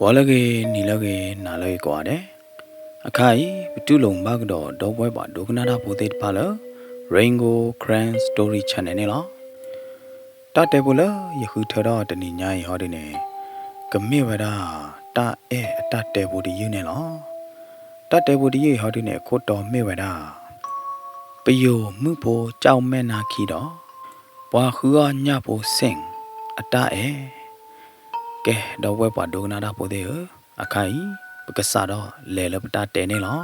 အီၤလၢအဂ့ၤ, နံၤလၢအဂ့ၤ, နၤလၢအဂ့ၤကိးဂၤဒဲး. အခါအံၤ ပတူၢ်လိာ်မုာ်ဘၣ်ကဒီး ဒီပုၢ်ဝဲၢ်ပှၤဒိကနၣ်တၢ်ဖိသ့ၣ်တဖၣ်လၢ Rain Gold Karen Story Channel န့ၣ်လီၤ. တၢ်တဲဖိလၢယဃုထၢထီၣ်တနံၤညါအံၤဟီဒုန့ၣ် ကမ့ၢ်ဝဲဒၣ် တၢ်အဲၣ်အတၢ်တဲဖိတယုၢ်န့ၣ်လီၤ. တၢ်တဲဖိတယုၢ်အံၤဟီဒုန့ၣ် အခိၣ်တီမ့ၢ်ဝဲဒၣ် ပယိၤမုၣ်ဖိ ကၠီၣ်မဲၣ်နါခံဒီး ပှၤဃုအီၣ်ညၣ်ဖိ စ့ၣ် အတၢ်အဲၣ်. ကဲ ဒီပုၢ်ဝဲၢ်ပှၤဒိကနၣ်တၢ်ဖိသ့ၣ်ဧၢ, အခါအံၤ ပကစးထီၣ်လဲၤလၢပတၢ်တဲန့ၣ်လီၤ.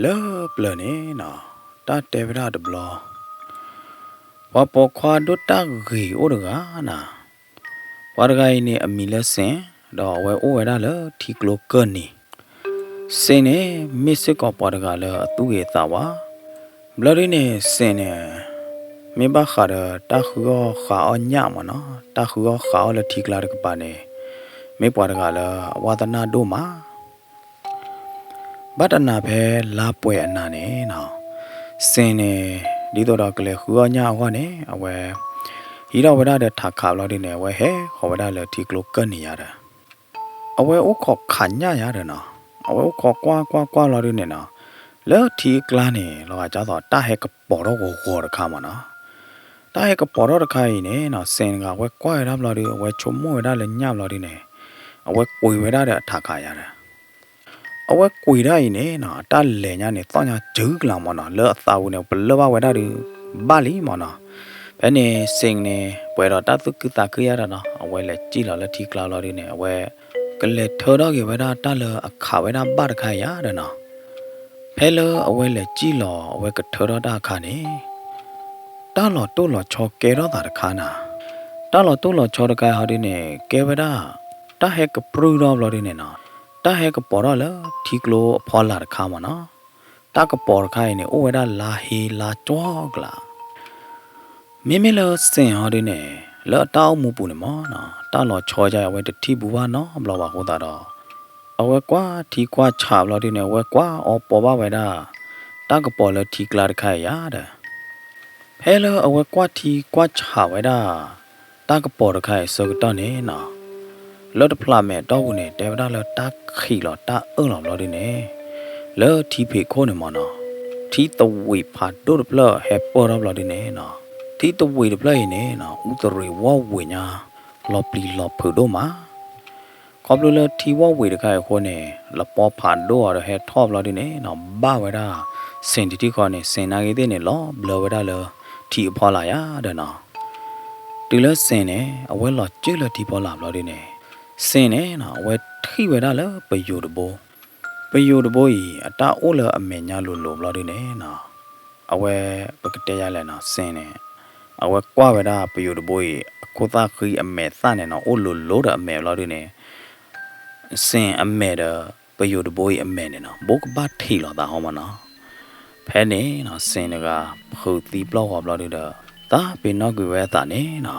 လၢပျၢၤန့ၣ်နီၤ, တၢ်တဲဝဲဒၣ်တဘျီ, ပှၤပိာ်ခွါဒိၣ်တၢ်ဂ့ၤအိၣ်တဂၤနီၤ. ပှၤတဂၤအံၤန့ၣ် အမံၤလၢစ့ၣ်, ဒီးအဝဲအိၣ်ဝဲဒၣ်လၢထံကျိကၢၢ်နံၤ. စ့ၣ်န့ၣ် မ့ၢ်စ့ၢ်ကီးပှၤတဂၤလၢအသူၣ်ဂ့ၤသးဝါ. ဘျီဒုန့ၣ် စ့ၣ်န့ၣ် မ့ၢ်ဘၣ်ဃးဒီးတၢ်ဃုအီၣ်ဃုအီၣ်ညၣ်မ့ၢ်နီၤ, တၢ်ဃုအီၣ်ဃုအီၣ်လၢထံကျါတကပၤန့ၣ် မ့ၢ်ပှၤတဂၤလၢအဝါသနၣ်ဒိၣ်မး. ဘၣ်တနၤဖဲလါပှဲၤအနၤန့ၣ်နီၤ, စ့ၣ်န့ၣ် ဒ်သိးဒီးကလဲၤဃုအီၣ်ညၣ်အဂီၢ်န့ၣ် အဝဲ ဟံးထီၣ်ဝဲဒၣ်ဒီးထးခးဘျီဒုန့ၣ် အဝဲဟဲဃီၤဝဲဒၣ်လၢထံကျိကၢၢ်နံၤယၤဒီး အဝဲအိၣ်ခိးခးညၣ်ယၤဒီးနီၤ, အဝဲအိၣ်ခိးကွၢ်ကွၢ်ကွၢ်လီၤဒုန့ၣ်နီၤ, လၢထံအကျါန့ၣ် လီၤဂာ်ကၢ်သိး တၢ်ဟဲကပီၤထီၣ်ဂီၤဂီၤတခါမ့ၢ်နီၤ. တၢ်ဟဲကပီၤထီၣ်တခါအံၤန့ၣ်နီၤ, စ့ၣ်တဂၤအဝဲကွၢ်ဝဲဒၣ်ဘျီဒု အဝဲဆိကမိၣ်ဝဲဒၣ်လၢညၣ်ဘျီဒုန့ၣ် အဝဲကွံာ်ဝဲဒၣ်ဒီးအထးခးယၤဒီး အဝဲကွံာ်ဒၣ်အံၤန့ၣ်နီၤ, အတၢ်လဲၤညါန့ၣ် သီၣ်ညါစုၤကလးမ့ၢ်နီၤ, လၢအသးပူၤန့ၣ် ပလၢၢ်ဘၣ်ဝဲဒၣ်ဒုး ဘၣ်လံမ့ၢ်နီၤ. ဖဲန့ၣ် စ့ၣ်န့ၣ် ပှဲၤဒီးတၢ်သူၣ်ခုသးခုယၤဒီးနီၤ, အဝဲလဲၤစံၣ်လီၤလၢထံကျါလီၤဒုန့ၣ် အဝဲ ကလဲၤထၢထီၣ်က့ၤဝဲဒၣ်တၢ်လၢအခးဝဲဒၣ်ဘၣ်တခါယၤဒီးနီၤ. ဖဲလၢအဝဲလဲၤစံၣ်လီၤ အဝဲကထၢထီၣ်တၢ်အခါန့ၣ် တၢ်လီၤတိၢ်လီၤဆီကဲထီၣ်သးတခါနီၤ. တၢ်လီၤတိၢ်လီၤဆီတခါဟီဒုန့ၣ် ကဲဝဲဒၣ် တၢ်ဟဲကပြုၢ်ထီၣ်ဘျီဒုန့ၣ်နီၤ, တၢ်ဟဲကပီၤထီၣ်လၢထံကျိအဖီလာ်တခါမ့ၢ်နီၤ. တၢ်ကပီၤတခါအံၤန့ၣ် အိၣ်ဝဲဒၣ်လါဟ့လါကၠီကလး မ့မ့ၢ်လၢစ့ၣ်ဟီဒုန့ၣ် လၢအတၢ်အိၣ်မူပူၤန့ၣ်မ့ၢ်နီၤ, တၢ်လီၤဆီယါအဝဲတထံၣ်ဘူးဘၣ်နီတဘျီဘၣ်အဃိသတးဒီး အဝဲကွၢ်ထံကွၢ်ဆးဘျီဒုန့ၣ် အဝဲကွၢ်အီၤပိာ်ဘၣ်ဝဲဒၣ် တၢ်ကပီၤလၢထံကျါတခါအံၤယၤဒီး ဖဲလၢအဝဲကွၢ်ထံကွၢ်ဆးဝဲဒၣ် တၢ်ကပီၤတခါအံၤအဆၢကတီၢ်န့ၣ်နီၤ, လၢတဖျးမဲာ်အတီၢ်ပူၤန့ၣ် တဲဝဲဒၣ်လၢတၢ်ခံးလီၤတၢ်အၢၣ်လီၤဘျီဒုန့ၣ် လၢထံဖံးခိၣ်န့ၣ်မ့ၢ်နီၤ, ထံသဝံးဖးဒိၣ်တဖျၢၣ်ဟဲပၢၢ်ထီၣ်ဘျီဒုန့ၣ်နီၤ, ထံသဝံးတဖျၢၣ်အံၤန့ၣ်နီၤ အူသရံးဝီၢ်ဝံးညါ လီၤပျံၤလီၤဖုးဒိၣ်မး. ခီဖျိလၢထံဝီၢ်ဝံးတခါအံၤအဃိန့ၣ် လပီဖးဒိၣ်အီၤဒီးဟဲထီၣ်ဘျီဒုန့ၣ်နီၤ ဘၣ်ဝဲဒၣ် စ့ၣ်တထံၣ်ဃီန့ၣ် စ့ၣ်နာ်က့ၤသ့ၣ်န့ၣ် လီၤဘျၢဝဲဒၣ်လၢထံအဖီလာ်ယၤဒီးနီၤ. တုၤလၢစ့ၣ်န့ၣ် အဝဲလီၤစုၣ်လၢထံဖီလာ်ဘျီဒုန့ၣ် စ့ၣ်န့ၣ်နီၤ အဝဲထံၣ်ဝဲဒၣ်လၢပယိၤတဘိ, ပယိၤတဘိအံၤ အတၢ်အိၣ်လၢအမဲာ်ညါလိၤလိၤဘျီဒုန့ၣ်နီၤ အဝဲ ပကတဲယၤလဲၣ်နီၤ စ့ၣ်န့ၣ် အဝဲကွၢ်ဝဲဒၣ်ပယိၤတဘိအံၤ အခိၣ်သၣ်ဃံအမဲာ်သၣ်န့ၣ်နီၤ အိၣ်လိၤလိၤဒီးအမဲာ်ဘျီဒုန့ၣ် စ့ၣ်အမဲာ်ဒီး ပယိၤတဘိအံၤအမဲာ်န့ၣ်နီၤ ဘိးကဘၣ်ထံးလိာ်သးဟီမ့ၢ်နီၤ. ဖဲန့ၣ်နီၤ စ့ၣ်တဂၤ ဖုးသံပျီၢ်ဂီၤဘျီဒုဒီး သးပ့ၤနီၣ်ကွံာ်ဝဲအသးန့ၣ်နီၤ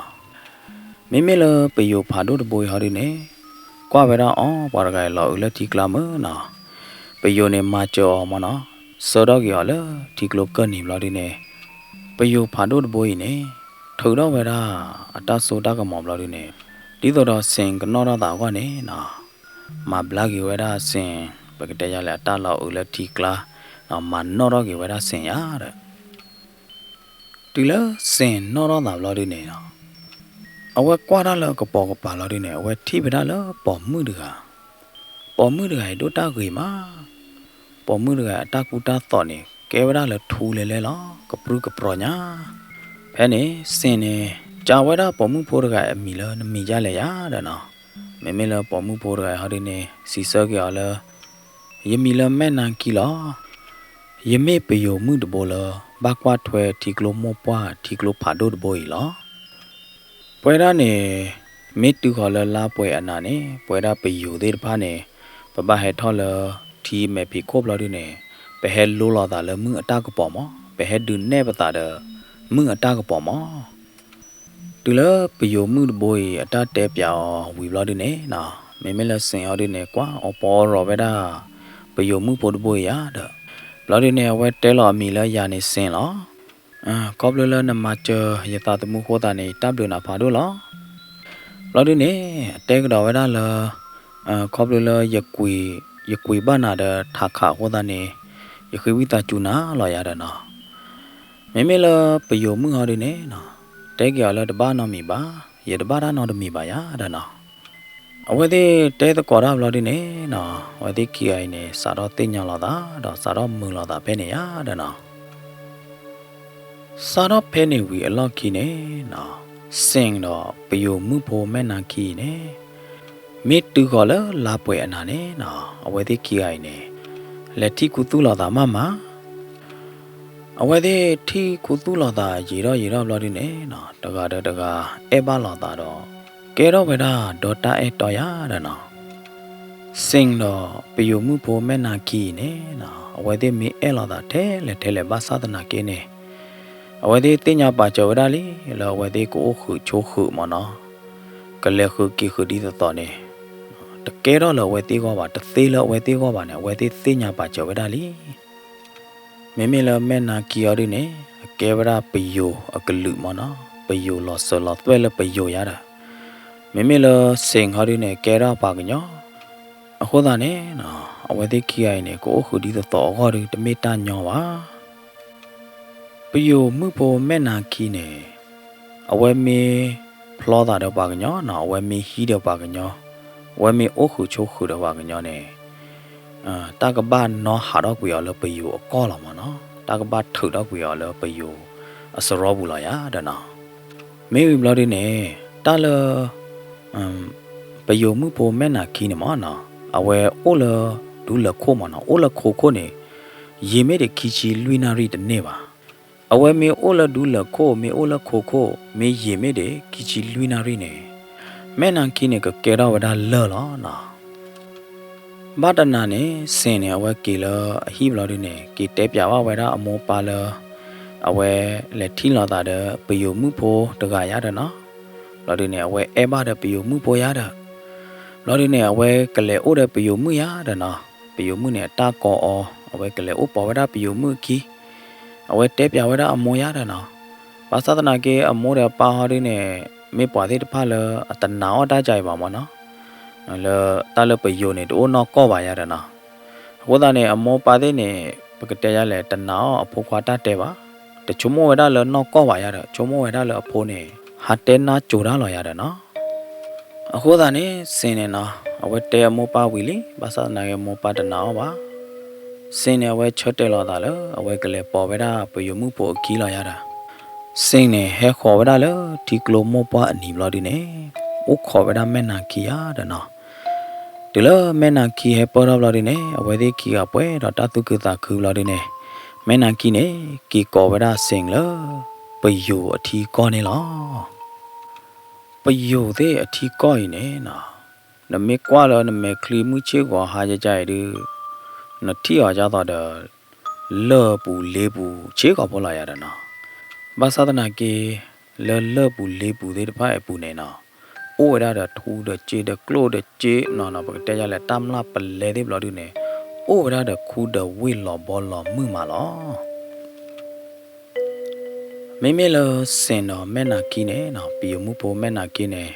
မ့မ့ၢ်လၢပယိၤဖးဒိၣ်တဘိအံၤဟီဒုန့ၣ် ကွၢ်ဝဲဒၣ်အီၤ ပှၤတဂၤအံၤလီၤအုးလၢထံကျါမ့ၢ်နီၤ, ပယိၤန့ၣ်မၤစၢၤအီၤမ့ၢ်နီၤ, ဆှၢထီၣ်က့ၤအီၤလၢထံကျိကၢၢ်နံၤဘျီဒုန့ၣ် ပယိၤဖးဒိၣ်တဘိအံၤန့ၣ် ထုးထီၣ်ဝဲဒၣ်အတၢ်စိတၢ်ကမီၤဘျီဒုန့ၣ် ဒ်သိးဒီးစ့ၣ်ကနီၣ်ထီၣ်သးအဂီၢ်န့ၣ်နီၤ မၤဘျါက့ၤဝဲဒၣ်စ့ၣ် ပကတဲယၤလဲၣ်အတၢ်လီၤအုးလၢထံကျါ မၤနီၣ်ထီၣ်က့ၤဝဲဒၣ်စ့ၣ်ယၤဒီး တုၤလၢစ့ၣ်နီၣ်ထီၣ်သးဘျီဒုန့ၣ်နီၤ အဝဲကွၢ်တၢ်လၢအကပိာ်ကပၤလီၤဒုန့ၣ် အဝဲထံၣ်ဝဲဒၣ်လၢပိာ်မုၣ်တဂၤ, ပိာ်မုၣ်တဂၤအံၤဒိၣ်တၢ်ဂ့ၤမး, ပိာ်မုၣ်တဂၤအံၤအတၢ်ကူတၢ်သိးန့ၣ် ကဲဝဲဒၣ်လၢထူလဲၤလဲၤလီၤ ကပြုၢ်ကပြီၤညါ. ဖဲန့ၣ် စ့ၣ်န့ၣ် ကးဝဲဒၣ်ပိာ်မုၣ်ဖိတဂၤအံၤအမံၤလၢနမံၤဒ်လဲၣ်ယၤဒီးနီၤ, မ့မ့ၢ်လၢပိာ်မုၣ်ဖိတဂၤအံၤဟီဒုန့ၣ် စံးဆၢက့ၤအီၤလၢ ယမံၤလၢမဲၢ်နါကံလီၤ. ယမ့ၢ်ပယိၤမုၣ်တဘိလၢ ဘၣ်ကွၢ်ထွဲထံကျိမိၢ်ပှၢ်ထံကျိဖးဒိၣ်တဘိအံၤလီၤ. ပဝဲဒၣ်န့ၣ် မ့ၢ်တုၤဃီၤလၢလါပှဲၤအနၤန့ၣ် ပဝဲဒၣ်ပယိၤသ့ၣ်တဖၣ်န့ၣ် ပဘၣ်ဟဲထီၣ်လၢထံမဲာ်ဖံးခိၣ်ဘျီဒုန့ၣ် ပဟဲလိလီၤသးလၢမုၢ်အတၢ်ကပီၤမး, ပဟဲဒုးနဲၣ်ပသးဒီးမုၢ်အတၢ်ကပီၤမး. တုၤလၢပယိၤမုၣ်တဘိအံၤ အတၢ်တဲပၠးအီၤဝံၤဘျီဒုန့ၣ်နီၤ, မ့မ့ၢ်လၢစ့ၣ်အီၤဒုန့ၣ် ကွၢ်အီၤပီအီၤရီၤဝဲဒၣ် ပယိၤမုၣ်ဖိတဘိအံၤယၤဒီး ဘျီဒုန့ၣ် အဝဲတဲလီၤအမံၤလၢယၤန့ၣ်စ့ၣ်လီၤ. ခီဖျိလၢနမၤစၢၤယသးသမူအဃိသတးန့ၣ် ယတၢ်ဘျုးနၤဖးဒိၣ်လီၤ. ဘျီဒုန့ၣ် အတဲကဒီးဝဲဒၣ်လၢ ခီဖျိလၢ ယကွံာ်ဘၣ်နၤဒီးထးခးအဃိသတးန့ၣ် ယဃ့ဝံသးစူၤနၤလီၤယၤဒီးနီၤ. မ့မ့ၢ်လၢပယိၤမုၣ်ဟီဒုန့ၣ်နီၤ တဲက့ၤအီၤလၢတဘၣ်နီတမံၤဘၣ်, ယတဘၣ်တၢ်နီတမံၤဘၣ်ယၤဒီးနီၤ. အဝဲသ့ၣ်တဲသကိးတၢ်ဘျီဒုန့ၣ်နီၤ အဝဲသ့ၣ်ခံဂၤအံၤန့ၣ် စးထီၣ်သ့ၣ်ညါလိာ်သး ဒီးစးထီၣ်မုာ်လိာ်သးဖဲန့ၣ်ယၤဒီးနီၤ. စးထီၣ်ဖဲန့ၣ်ဝံၤအလီၢ်ခံန့ၣ်နီၤ စ့ၣ်ဒီးပယိၤမုၣ်ဖိမဲၢ်နၤခံအံၤန့ၣ် မ့ၢ်တုၤဃီၤလၢလါပှဲၤအနၤန့ၣ်နီၤ အဝဲသ့ၣ်ခံဂၤအံၤန့ၣ် လဲၤထံၣ်ခူသူၣ်လိာ်သးမးမး. အဝဲသ့ၣ်ထံၣ်ခူသူၣ်လိာ်သးယံာ်ထီၣ်ယံာ်ထီၣ်ဘျီဒုန့ၣ်နီၤ တဂၤဒီးတဂၤအဲၣ်ဘၣ်လိာ်သးဒီး ကဲထီၣ်ဝဲဒၣ်ဒီတၢ်အဲၣ်တီယၤဒီးနီၤ. စ့ၣ်ဒီးပယိၤမုၣ်ဖိမဲၢ်နၤခံအံၤန့ၣ်နီၤ အဝဲသ့ၣ်မ့ၢ်အဲၣ်လိာ်သးထဲလဲၣ်ထဲလဲၣ်ဘၣ်ဆၣ်သနာ်က့န့ၣ် အဝဲသ့ၣ်သ့ၣ်ညါပာ်စၢၤဝဲဒၣ်လံ လၢအဝဲသ့ၣ်ကအိၣ်ဃုာ်ဆိးဃုာ်မ့ၢ်နီၤ ကလဲၤဃုာ်က့ၤဃုာ်ဒ်သိးသိးန့ၣ် တကဲထီၣ်လၢအဝဲသ့ၣ်အဂီၢ်ဘၣ်, တသ့လၢအဝဲသ့ၣ်အဂီၢ်ဘၣ်န့ၣ် အဝဲသ့ၣ်သ့ၣ်ညါပာ်စၢၤဝဲဒၣ်လံ. မ့မ့ၢ်လၢမဲၢ်နၤခံအီၤဒုန့ၣ် အကဲဝဲဒၣ်ပယိၤအကလုာ်မ့ၢ်နီၤ, ပယိၤလီၤစၢၤလီၤသွဲၣ်လၢပယိၤယၤဒီး မ့မ့ၢ်လၢစ့ၣ်ဟီဒုန့ၣ် ကဲထီၣ်ပှၤကညီ အဃိသတးန့ၣ်နီၤ အဝဲသ့ၣ်ခံဂၤအံၤန့ၣ် ကအိၣ်ဃုာ်ဒ်သိးသိးအဂီၢ်ဒု တမ့ၢ်တၢ်ညီဘၣ်. ပယိၤမုၣ်ဖိမဲၢ်နၤခံန့ၣ် အဝဲမ့ၢ်ဖျီသးဒီးပှၤကညီနီၤ, အဝဲမ့ၢ်ဟံးဒီးပှၤကညီ, အဝဲမ့ၢ်အိၣ်ဃုာ်ဆိးဃုာ်ဒီးပှၤကညီန့ၣ် တၢ်ကဘၣ်နီၣ်ဟးထီၣ်ကွံာ်အီၤလၢပယိၤအကီၢ်လီၤမ့ၢ်နီၤ, တၢ်ကဘၣ်ထုးထီၣ်ကွံာ်အီၤလၢပယိၤအစရီပူၤလီၤယၤဒီးနီၤ. မ့ၢ်ဝံၤဘျီဒုန့ၣ် တၢ်လၢ ပယိၤမုၣ်ဖိမဲၢ်နၤခံန့ၣ်မ့ၢ်နီၤ, အဝဲအိၣ်လၢဒူလၢၢ်ခိၣ်မ့ၢ်နီၤ, အိၣ်လၢခိခိၣ်န့ၣ် ယံာ်မ့ၢ်ဒံးခံဆံလွံၢ်နၣ်ရံၣ်တန့ၢ်ဘၣ်. အဝဲမ့ၢ်အိၣ်လၢဒူလၢၢ်ခိၣ် မ့ၢ်အိၣ်လၢခိခိၣ် မ့ၢ်ယံာ်မ့ၢ်ဒံးခံဆံလွံၢ်နၣ်ရံၣ်န့ၣ် မဲၢ်နၤခံန့ၣ် ကကဲထီၣ်ဝဲဒၣ်လၢၢ်လီၤနီၤ. ဘၣ်တနၤန့ၣ် စ့ၣ်န့ၣ် အဝဲက့ၤလၢအဟံၣ်ဘျီဒုန့ၣ် က့ၤတဲပျးဘၣ်ဝဲဒၣ်အမိၢ်ပၢ်လၢ အဝဲလဲၤထံၣ်လိာ်သးဒီးပယိၤမုၣ်ဖိတဂၤယၤဒီးနီၤ. ဘျီဒုန့ၣ် အဝဲအဲၣ်ဘၣ်ဒီးပယိၤမုၣ်ဖိယၤဒီး ဘျီဒုန့ၣ် အဝဲကလဲၤအိၣ်ဒီးပယိၤမုၣ်ယၤဒီးနီၤ. ပယိၤမုၣ်န့ၣ် အတၢ်ကိးအီၤ အဝဲကလဲၤအိၣ်ပိာ်ဝဲဒၣ်ပယိၤမုၣ်အခံ အဝဲတဲပျးဝဲဒၣ်အမိၢ်ယၤဒီးနီၤ. ဘၣ်ဆၣ်သနာ်က့ အမိၢ်ဒီးအပၢ်ဟီဒုန့ၣ် မ့ၢ်ပှၤသ့ၣ်တဖၣ်လၢအတနာ်အီၣ်တၢ်ကါအံၤဘၣ်မ့ၢ်နီၤ. လၢတၢ်လၢပယိၤန့ၣ် တအိၣ်နီၢ်ကီၢ်ဘၣ်ယၤဒီးနီၤ. အဃိသတးန့ၣ် အမိၢ်ပၢ်သ့ၣ်န့ၣ် ပကတဲယၤလဲၣ် တနာ်အီၣ်အဖိခွါတၢ်တဲဘၣ်. တဆိကမိၣ်ဝဲဒၣ်လၢနီၢ်ကီၢ်ဘၣ်ယၤဒီး ဆိကမိၣ်ဝဲဒၣ်လၢအဖိန့ၣ် ဟးတဲနါစိၤတၢ်လီၤယၤဒီးနီၤ. အဃိသတးန့ၣ် စ့ၣ်န့ၣ်နီၤ အဝဲတဲအမိၢ်ပၢ်ဝံၤလံ, ဘၣ်ဆၣ်သနာ်က့ မိၢ်ပၢ်တနာ်အီၣ်ဘၣ်. စ့ၣ်န့ၣ် အဝဲဆၢတဲာ်လီၤသးလၢ အဝဲကလဲၤပိာ်ဝဲဒၣ်ပယိၤမုၣ်ဖိအခံလီၤယၤဒီး စ့ၣ်န့ၣ် ဟဲဃီၤဝဲဒၣ်လၢထံကျိမိၢ်ပှၢ်အနံၤဘျီဒုန့ၣ် အိၣ်ခိးဝဲဒၣ်မဲၢ်နၤခံယၤဒီးနီၤ. တုၤလၢမဲၢ်နၤခံဟဲပၢၢ်ထီၣ်ဘျီဒုန့ၣ် အဝဲသ့ၣ်ခံဂၤပှဲၤဒီးတၢ်သူၣ်ခုသးခုဘျီဒုန့ၣ် မဲၢ်နၤခံန့ၣ် က့ၤကိးဝဲဒၣ်စ့ၣ်လၢ ပယိၤအထံကီၢ်န့ၣ်လီၤ. ပယိၤသ့ၣ်အထံကီၢ်အံၤန့ၣ်နီၤ နမ့ၢ်ကွၢ်လၢနမဲာ်ချံမုၢ်ဆ့ၣ်ဂီၤဟါယကါအံၤဒု နထံၣ်အီၤဒ်သိးဒီး လၢၢ်ပူၤလ့ပူၤဆ့ကီးဖိလီၤယၤဒီးနီၤ. ဘၣ်ဆၣ်သနာ်က့ လၢလၢၢ်ပူၤလ့ပူၤသ့ၣ်တဖၣ်အပူၤန့ၣ်နီၤ အိၣ်ဝဲဒၣ်ဒီးထူဒီးစ့ဒီးကျိၣ်ဒီးစ့နီၤနီၤ ပကတဲယၤလဲၣ် တၢ်မျၢ်ပလဲသ့ၣ်ဘျီဒုန့ၣ် အိၣ်ဝဲဒၣ်ဒီးခူဒီးဝ့ၢ်လီၤဘီလီၤမုၢ်မးလီၤ. မ့မ့ၢ်လၢစ့ၣ်နီၤမဲၢ်နၤခံန့ၣ်နီၤ ပယိၤမုၣ်ဖိမဲၢ်နၤခံန့ၣ်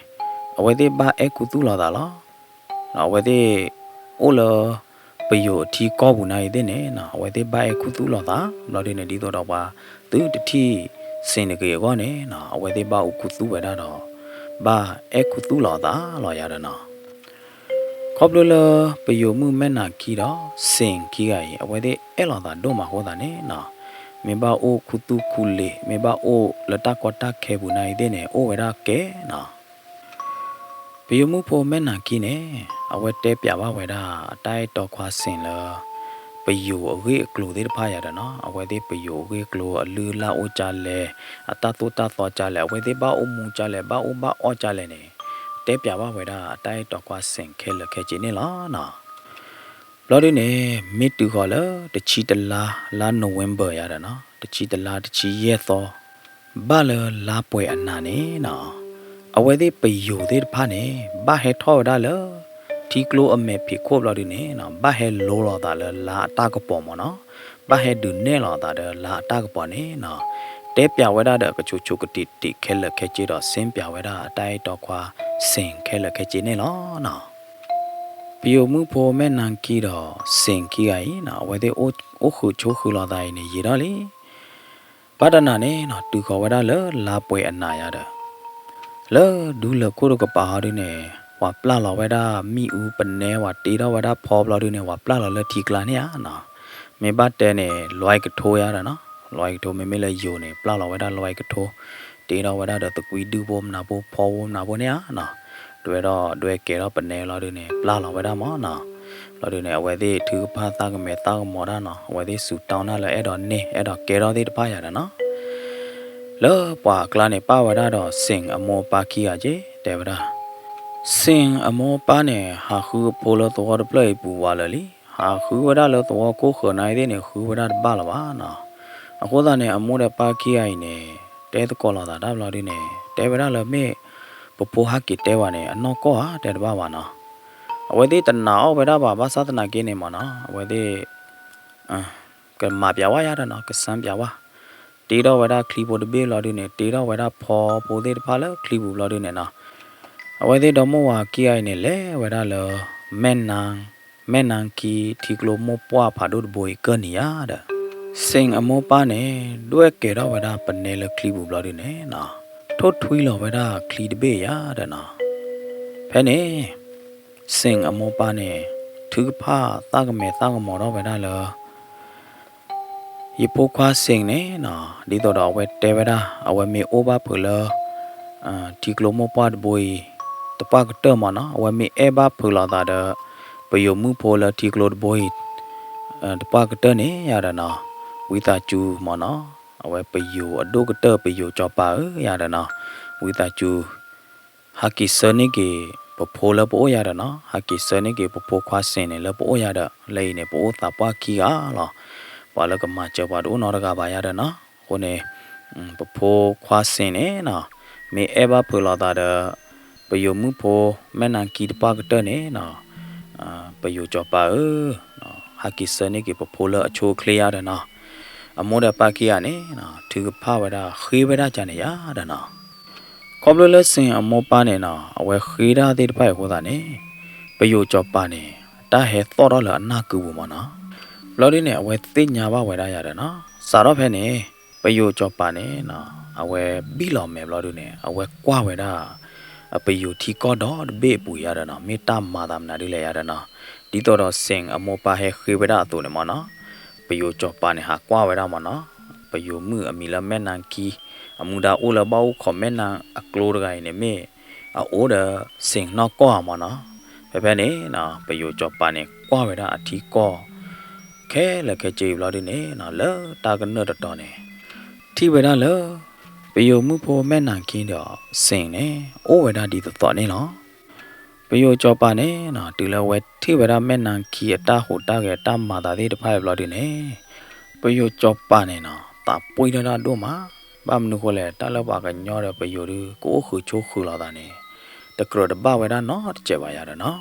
အဝဲသ့ၣ်ဘၣ်အဲၣ်ခူသူၣ်လိာ်သးလီၤ. အဝဲသ့ၣ်အိၣ်လၢ ပယိၤအထံကီၢ်ပူၤနၤအံၤသ့ၣ်န့ၣ်နီၤ အဝဲသ့ၣ်ဘၣ်အဲၣ်ခူသူၣ်လိာ်သး ဘျီဒုန့ၣ် ဒ်သိးဒီးပှၤသုတထံၣ်စ့ၣ်နဂ့ၤအဂီၢ်န့ၣ်နီၤ အဝဲသ့ၣ်ဘၣ်အိၣ်ခူသူၣ်ဝဲဒၣ်ဒီး ဘၣ်အဲၣ်ခူသူၣ်လိာ်သးလီၤယၤဒီးနီၤ. ခီဖျိလၢပယိၤမုၣ်မဲၢ်နၤခံဒီးစ့ၣ်ခံဂၤအံၤ အဝဲသ့ၣ်အဲၣ်လိာ်သးဒိၣ်မးအဃိသတးန့ၣ်နီၤ မ့ၢ်ဘၣ်အိၣ်ခူသူၣ်ခူလ့ၤ မ့ၢ်ဘၣ်အိၣ်လၢတၢ်ကီတၢ်ခဲပူၤနၤအံၤသ့ၣ်န့ၣ် အိၣ်ဝဲဒၣ်ကဲနီၤ. ပယိၤမုၣ်ဖိမဲၢ်နၤခံန့ၣ် အဝဲတဲပျးဘၣ်ဝဲဒၣ် အတၢ်အဲၣ်တီခွါစ့ၣ်လၢ ပယိၤအဂ့ၢ်အကျိၤသ့ၣ်တဖၣ်ယၤဒီးနီၤ အဝဲသ့ၣ်ပယိၤအဂ့ၢ်အကျိၤ အလုၢ်အလၢ်အိၣ်ကၢလဲၣ် အတၢ်သိၣ်တၢ်သီကၢလဲၣ် အဝဲသ့ၣ်ဘၣ်အိၣ်မူကၢလဲၣ် ဘၣ်အိၣ်ဘၣ်အီၣ်ကၢလဲၣ်န့ၣ် တဲပျးဘၣ်ဝဲဒၣ် အတၢ်အဲၣ်တီခွါစ့ၣ်ခဲလၢာ်ခဲဆ့န့ၣ်လီၤနီၤ. ဘျီဒုန့ၣ် မ့ၢ်တုၤဃီၤလၢတဆံတလါ လါ November ယၤဒီးနီၤ တဆံတလါတဆံယဲၢ်သီ ဘၣ်လၢလါပှဲၤအနၤန့ၣ်နီၤ အဝဲသ့ၣ်ပယိၤသ့ၣ်တဖၣ်န့ၣ် ဘၣ်ဟဲထီၣ်ဝဲဒၣ်လၢ ထံကျိအမဲာ်ဖံးခိၣ်ဘျီဒုန့ၣ်နီၤ ဘၣ်ဟဲလိၤလိာ်သးလၢလါအတၢ်ကပီၤမ့ၢ်နီၤ ဘၣ်ဟဲဒုးနဲၣ်လိာ်သးဒီးလါအတၢ်ကပီၤန့ၣ်နီၤ တဲပျးဝဲဒၣ်ဒီးအကဆိးဆိးကတံာ်တံာ်ခဲလၢာ်ခဲဆ့ဒီး စ့ပျးဝဲဒၣ်အတၢ်အဲၣ်တီခွါ စ့ၣ် ခဲလၢာ်ခဲဆ့န့ၣ်လီၤနီၤ. ပယိၤမုၣ်ဖိမဲၢ်နၤခံဒီးစ့ၣ်ခံဂၤအံၤနီၤ အဝဲသ့ၣ်အိၣ်ဃုာ်ဆိးဃုာ်လိာ်သးအံၤန့ၣ် ယံာ်ထီၣ်လံ. ဘၣ်တနၤန့ၣ်နီၤ တုၤဃီၤဝဲဒၣ်လၢလါပှဲၤအနၤယၤဒီး လၢဒူလၢၢ်ခိၣ်တကပၤဟီဒုန့ၣ် ပှၤပျၢ်လီၤဝဲဒၣ်မ့ၣ်အူပနဲ ပှၤတ့ထီၣ်ဝဲဒၣ်ဖီဘျီဒုန့ၣ် ပှၤပျၢ်လီၤလၢထံကျါန့ၣ်ဧါနီၤ. မ့ၢ်ဘၣ်တဲန့ၣ် လွဲကထိယၤဒီးနီၤ, လွဲကထိ မ့မ့ၢ်လၢယိၤန့ၣ် ပျၢ်လီၤဝဲဒၣ်လွဲကထိ, တ့ထီၣ်ဝဲဒၣ်ဒီးသကွံဒုၣ်ဖိမနၤဖိဖီဖိမနၤဖိန့ၣ်ဧါနီၤ. ဒွဲၣ်ဒီးဒွဲၣ်ကဲထီၣ်ပနဲလီၤဒုန့ၣ် ပျၢ်လီၤဝဲဒၣ်မၢ်နီၤ. လီၤဒုန့ၣ် အဝဲသ့ၣ်ထုကဖၣ်သးကမဲာ်သးကမီၤတၢ်နီၤ, အဝဲသ့ၣ်စူၤတီနၢ်လၢအဲၣ်ဒိးန့ၢ် အဲၣ်ဒိးကဲထီၣ်သ့ၣ်တဖၣ်ယၤဒီးနီၤ. လၢပှၤအကျါန့ၣ် ပၣ်ဝဲဒၣ်ဒီးစ့ၣ်အမိၢ်အပၢ်ခံဂၤက့ၤ တဲဝဲဒၣ်, စ့ၣ်အမိၢ်အပၢ်န့ၣ် ဟးဃုအဖိလၢသဝီတဖျၢၣ်အံၤပူၤဝးလၢာ်လံ, ဟးဃုဝဲဒၣ်လၢသဝီခိၣ်ဃၢၤနၤအံၤသ့ၣ်န့ၣ် ဃုဝဲဒၣ်တဘၣ်လၢၤဘၣ်နီၤ. အဃိသတးန့ၣ် အမိၢ်ဒီးပၢ်ခံဂၤအံၤန့ၣ် တဲသကိးလိာ်သးတၢ်ဘျီဒုန့ၣ် တဲဝဲဒၣ်လၢမ့ၢ်ပဖိဟးက့ၤတဲဝဲန့ၣ် အနီၢ်ကီၢ်ဧါ တဲတဘၣ်ဘၣ်နီၤ. အဝဲသ့ၣ်တနာ်အီၣ်ဝဲဒၣ်ဘၣ် ဘၣ်ဆၣ်သနာ်က့န့ၣ်မၢ်နီၤ အဝဲသ့ၣ် ကမၤပျးဝဲယၤဒီးနီၤ, ကစၢ်ပျးဝဲ, တ့ထီၣ်ဝဲဒၣ်ချံဖိတဘ့ၣ်ဘျီဒုန့ၣ် တ့ထီၣ်ဝဲဒၣ်ဖီဖိသ့ၣ်တဖၣ်လၢချံပူၤဘျီဒုန့ၣ်နီၤ. အဝဲသ့ၣ်ဒီမိၢ်ဝၤခံဂၤအံၤန့ၣ် လဲၤဝဲဒၣ်လၢ မဲၢ်နၤခံထံကျိမိၢ်ပှၢ်ဖးဒိၣ်တဘိအံၤကၢၢ်နံၤယၤဒီး စ့ၣ်အမိၢ်ပၢ်န့ၣ် ဒွဲၣ်ကဲထီၣ်ဝဲဒၣ်ပနဲလၢချံပူၤဘျီဒုန့ၣ်နီၤ, ထိၣ်ထွံလီၤဝဲဒၣ်ချံတဘ့ၣ်ယၤဒီးနီၤ. ဖဲန့ၣ် စ့ၣ်အမိၢ်ပၢ်န့ၣ် ထုကဖၣ်သးကမဲာ်သးကမီၤထီၣ်ဝဲဒၣ်လၢ ယဖိခွါစ့ၣ်န့ၣ်နီၤ, ဒ်သိးဒီးအဝဲတဲဝဲဒၣ် အဝဲမ့ၢ်အိၣ်ဘၣ်ဖုးလၢ ထံကျိမိၢ်ပှၢ်တဘိအံၤ တပှၢ်ကတၢၢ်မၢ်နီၤ, အဝဲမ့ၢ်အဲၣ်ဘၣ်ဖုးလိာ်သးဒီး ပယိၤမုၣ်ဖိလၢထံကျိတဘိအံၤ တပှၢ်ကတၢၢ်န့ၣ်ယၤဒီးနီၤ, ဝံသးစူၤမၢ်နီၤ, အဝဲပယိၤအဒိၣ်ကတၢၢ် ပယိၤစီၤပၤဧၢ ယၤဒီးနီၤ, ဝံသးစူၤ ဟးက့ၤဆှၢန့ၢ်က့ၤ ပဖိလၢပအိၣ်ယၤဒီးနီၤ, ဟးက့ၤဆှၢန့ၢ်က့ၤပဖိခွါစ့ၣ်န့ၣ်လၢပအိၣ်ယၤဒီး လၢအံၤန့ၣ် ပအိၣ်သးပှၢ်ခံဂၤလီၤ. ပှၤလၢကမၤစၢၤပှၤတအိၣ်နီတဂၤဘၣ်ယၤဒီးနီၤ. အဃိန့ၣ် ပဖိခွါစ့ၣ်န့ၣ်နီၤ, မ့ၢ်အဲၣ်ဘၣ်ဖုးလိာ်သးဒီး ပယိၤမုၣ်ဖိ မဲၢ်နၤခံတပှၢ်ကတၢၢ်န့ၣ်နီၤ, ပယိၤစီၤပၤဧၢ, ဟးက့ၤဆှၢန့ၢ်က့ၤပဖိလၢအဆိအချ့ယၤဒီးနီၤ. အမိၢ်ဒီးပၢ်ခံဂၤန့ၣ်နီၤ ထုကဖၣ်ဝဲဒၣ် ဃ့ဝဲဒၣ်ကန့ၣ်ယၤဒီးနီၤ. ခီဖျိလၢစ့ၣ်အမိၢ်ပၢ်န့ၣ်နီၤ အဝဲဃ့တၢ်သ့ၣ်တဖၣ်အံၤအဃိသတးန့ၣ် ပယိၤစီၤပၤန့ၣ် တၢ်ဟဲသီၣ်ထီၣ်လၢအနၢ်ကုပူၤမၢ်နီၤ. ဘျီဒုန့ၣ် အဝဲသ့ၣ်ညါဘၣ်ဝဲဒၣ်ယၤဒီးနီၤ. စးထီၣ်ဖဲန့ၣ် ပယိၤစီၤပၤန့ၣ်နီၤ အဝဲဘံၣ်လီၤမဲာ်ဘျီဒုန့ၣ် အဝဲကွၢ်ဝဲဒၣ် ပယိၤထံကီၢ်ဒီတဘ့ၣ်အပူၤယၤဒီးနီၤ မ့ၢ်တၢ်မၤသးမနုၤဒ်လဲၣ်ယၤဒီးနီၤ. ဒ်သိးဒီးစ့ၣ်အမိၢ်ပၢ်ဟဲဃ့ဝဲဒၣ်အသိးန့ၣ်မၢ်နီၤ ပယိၤစီၤပၤန့ၣ် ဟးကွၢ်ဝဲဒၣ်မၢ်နီၤ ပယိၤမုၣ်အမံၤလၢမဲၢ်နၤခံ အမူဒါအိၣ်လၢဘၣ်အိၣ်ခိးမဲၢ်နၤအကျိတဂၤအံၤန့ၣ် မ့ၢ်အအိၣ်ဒီးစ့ၣ်နီၢ်ကီၢ်ဧါမၢ်နီၤ. ဖဲဖဲန့ၣ်နီၤ ပယိၤစီၤပၤန့ၣ် ကွၢ်ဝဲဒၣ်အထံကီၢ် ခဲလၢာ်ခဲဆ့အံၤဘျီဒုန့ၣ်နီၤ လၢတၢ်ကနၢၣ်တတီၤန့ၣ် ထံၣ်ဝဲဒၣ်လၢ ပယိၤမုၣ်ဖိမဲၢ်နၤခံဒီးစ့ၣ်န့ၣ် အိၣ်ဝဲဒၣ်ဒ်သိးသိးန့ၣ်လီၤ. ပယိၤစီၤပၤန့ၣ်နီၤ တုၤလၢအဝဲထံၣ်ဝဲဒၣ်မဲၢ်နၤခံအတၢ်ဟူးတၢ်ဂဲၤတၢ်မၤသးသ့ၣ်တဖၣ်အံၤဘျီဒုန့ၣ် ပယိၤစီၤပၤန့ၣ်နီၤ သးပှံၢ်ထီၣ်တၢ်ဒိၣ်မး, ဘၣ်မနုၤဃိလဲၣ် တၢ်လၢပှၤကညီဒီးပယိၤဒု ကအိၣ်ဃုာ်ဆိးဃုာ်လိာ်သးန့ၣ် တကြၢးတဘၣ်ဝဲဒၣ်နီတစဲးဘၣ်ယၤဒီးနီၤ.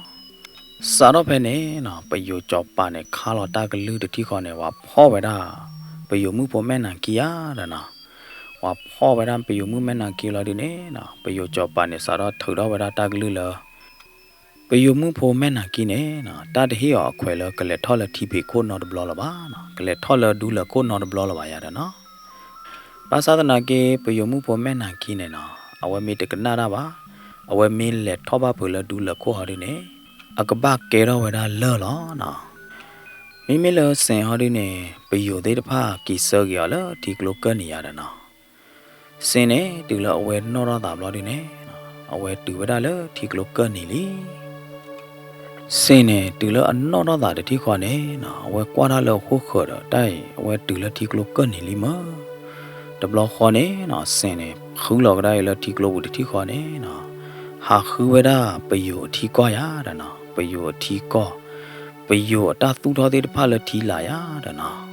စးထီၣ်ဖဲန့ၣ်နီၤ ပယိၤစီၤပၤန့ၣ် ခါလီၤတၢ်ကလုၢ်တထံၣ်ဃီန့ၣ် ဝၤဖီၣ်ဝဲဒၣ် ပယိၤမုၣ်ဖိမဲၢ်နၤခံယၤဒီးနီၤ. ဝၤဖီၣ်ဝဲဒၣ်ပယိၤမုၣ်မဲၢ်နၤခံလီၤဒုန့ၣ်နီၤ ပယိၤစီၤပၤန့ၣ် စးထီၣ်ထုးထီၣ်ဝဲဒၣ်တၢ်ကလုၢ်လၢ ပယိၤမုၣ်ဖိမဲၢ်နၤခံန့ၣ်နီၤ တၢ်တဟ့ၣ်အီၤအခွဲးလၢကလဲၤထီၣ်လၢထံဖံးခိၣ်နီတဘျီလၢၤဘၣ်နီၤ, ကလဲၤထီၣ်လၢဒူလၢၢ်ခိၣ်နီတဘျီလၢၤဘၣ်ယၤဒီးနီၤ. ဘၣ်ဆၣ်သနာ်က့ ပယိၤမုၣ်ဖိမဲၢ်နၤခံန့ၣ်နီၤ အဝဲမ့ၢ်တကနၣ်တၢ်ဘၣ်, အဝဲမ့ၢ်လဲၤထီၣ်ဘၣ်ဖုးလၢဒူလၢၢ်ခိၣ်ဟီဒုန့ၣ် အကဘၣ်ကဲထီၣ်ဝဲဒၣ်လၢၢ်လီၤနီၤ. မ့မ့ၢ်လၢစ့ၣ်ဟီဒုန့ၣ် ပယိၤသ့ၣ်တဖၣ်က့ၤဆှၢက့ၤအီၤလၢထံကျိကၢၢ်နံၤယၤဒီးနီၤ. စ့ၣ်န့ၣ် တုၤလၢအဝဲနီၣ်ထီၣ်သးဘျီဒုန့ၣ်နီၤ အဝဲတုၤဝဲဒၣ်လၢထံကျိကၢၢ်နံၤလံ. စ့ၣ်န့ၣ် တုၤလၢအနီၣ်ထီၣ်သးတထံၣ်ဃီန့ၣ်နီၤ အဝဲကွၢ်တၢ်လၢအခိၣ်ဃၢၤဒီး တၢ်အံၤ အဝဲတုၤလၢထံကျိကၢၢ်နံၤလံမၢ်. တဘျီဃီန့ၣ်နီၤ စ့ၣ်န့ၣ် ဃုလီၤကဒါအံၤလၢထံကျိပူၤတထံၣ်ဃီန့ၣ်နီၤ ဟးဃုဝဲဒၣ်ပယိၤအထံကီၢ်ယၤဒီးနီၤ, ပယိၤအထံကီၢ်, ပယိၤအတၢ်သူၣ်ထီၣ်သ့ၣ်တဖၣ်လၢထံလာ်ယၤဒီးနီၤ.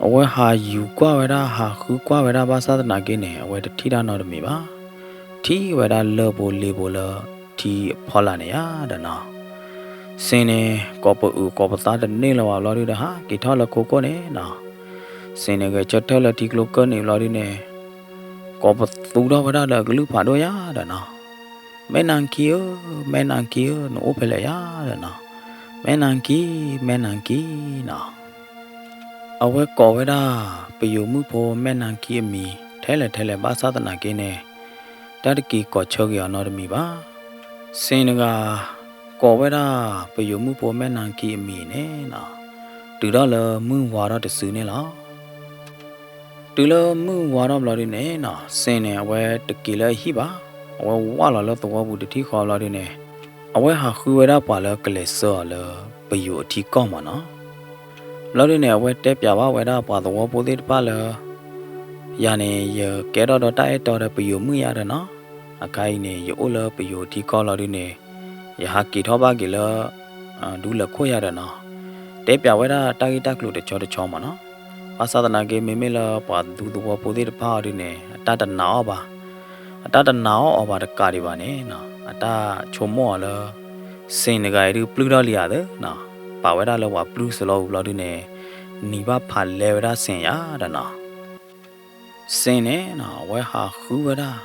အဝဲဟးယူၤကွၢ်ဝဲဒၣ် ဟးဃုကွၢ်ဝဲဒၣ်ဘၣ်ဆၣ်သနာ်က့န့ၣ် အဝဲတထံၣ်တၢ်နီတမံၤဘၣ်. ထံၣ်ဝဲဒၣ်လၢၢ်ဖိလ့ဖိလၢထံအဖီလာ်န့ၣ်ယၤဒီးနီၤ. စ့ၣ်န့ၣ် ကိးပအုးကိးပသးတန့ၢ်လၢၤဘၣ်ဘျီဒုဒီး ဟးက့ၤထီၣ်လၢခိခိၣ်န့ၣ်နီၤ. စ့ၣ်န့ၣ်ဂဲၤဆၢထၢၣ်လၢထံကျိကၢၢ်န့ၣ်ဘျီဒုန့ၣ်, ကိးပသူထီၣ်ဝဲဒၣ်လၢအကလုၢ်ဖးဒိၣ်ယၤဒီးနီၤ, မဲၢ်နၤခံဧၢ, မဲၢ်နၤခံဧၢ, နအိၣ်ဖဲလဲၣ်ယၤဒီးနီၤ, မဲၢ်နၤခံ, မဲၢ်နၤခံနီၤ. အဝဲကိးဝဲဒၣ် ပယိၤမုၣ်ဖိမဲၢ်နၤခံအမံၤ ထဲလဲၣ်ထဲလဲၣ်ဘၣ်ဆၣ်သနာ်က့န့ၣ်, တၢ်တက့ၤကိးဆၢက့ၤအီၤနီတမံၤဘၣ်. စ့ၣ်တဂၤ ကိးဝဲဒၣ် ပယိၤမုၣ်ဖိမဲၢ်နၤခံအမံၤန့ၣ်နီၤ, တုၤထီၣ်လၢမုၢ်ဝါထီၣ်တစုန့ၣ်လီၤ. တုၤလၢမုၢ်ဝါထီၣ်ဘျီဒုန့ၣ်နီၤ, စ့ၣ်န့ၣ် အဝဲတက့ၤလၢအဟံၣ်ဘၣ်, အဝဲဝၢ်လီၤလၢသဝီပူၤတထံၣ်ဃီဘျီဒုန့ၣ်, အဝဲဟးဃုဝဲဒၣ်ပှၤလၢကလဲၤဆှၢအီၤလၢ ပယိၤအထံကီၢ်မၢ်နီၤ. ဘျီဒုန့ၣ် အဝဲတဲပၠးဘၣ်ဝဲဒၣ်ပှၤသဝီဖိသ့ၣ်တဖၣ်လၢ ယၤန့ၣ် ယကဲထီၣ်ဒီးတၢ်အဲၣ်တီဒီးပယိၤမုၣ်ယၤဒီးနီၤ, အခါအံၤန့ၣ် ယအိၣ်လၢပယိၤထံကီၢ်လီၤဒုန့ၣ်, ယဟးက့ၤထီၣ်ဘၣ်က့ၤလၢ ဒူလၢၢ်ခိၣ်ယၤဒီးနီၤ, တဲပၠးဝဲဒၣ်တၢ်ဂ့ၢ်တၢ်ကျိၤတဆီတဆီမၢ်နီၤ. ဘၣ်ဆၣ်သနာ်က့ မ့မ့ၢ်လၢပှၤဒူသဝီဖိသ့ၣ်တဖၣ်အီၤဒုန့ၣ် အတၢ်တနာ်အီၤဘၣ်, အတၢ်တနာ်အီၤအီၤဘၣ်တကးဒံးဘၣ်န့ၣ်နီၤ, အတၢ်ဆိကမိၣ်အီၤလၢ စ့ၣ်တဂၤအံၤဒုပျုၢ်ထီၣ်လံယၤသ့နီၤ, ပာ်ဝဲဒၣ်လၢပှၤပျုၢ်စလီၤဝံၤဘျီဒုန့ၣ်, နံၤဘၣ်ဖးလဲဝဲဒၣ်စ့ၣ်ယၤဒီးနီၤ. စ့ၣ်န့ၣ်နီၤ အဝဲဟးဃုဝဲဒၣ်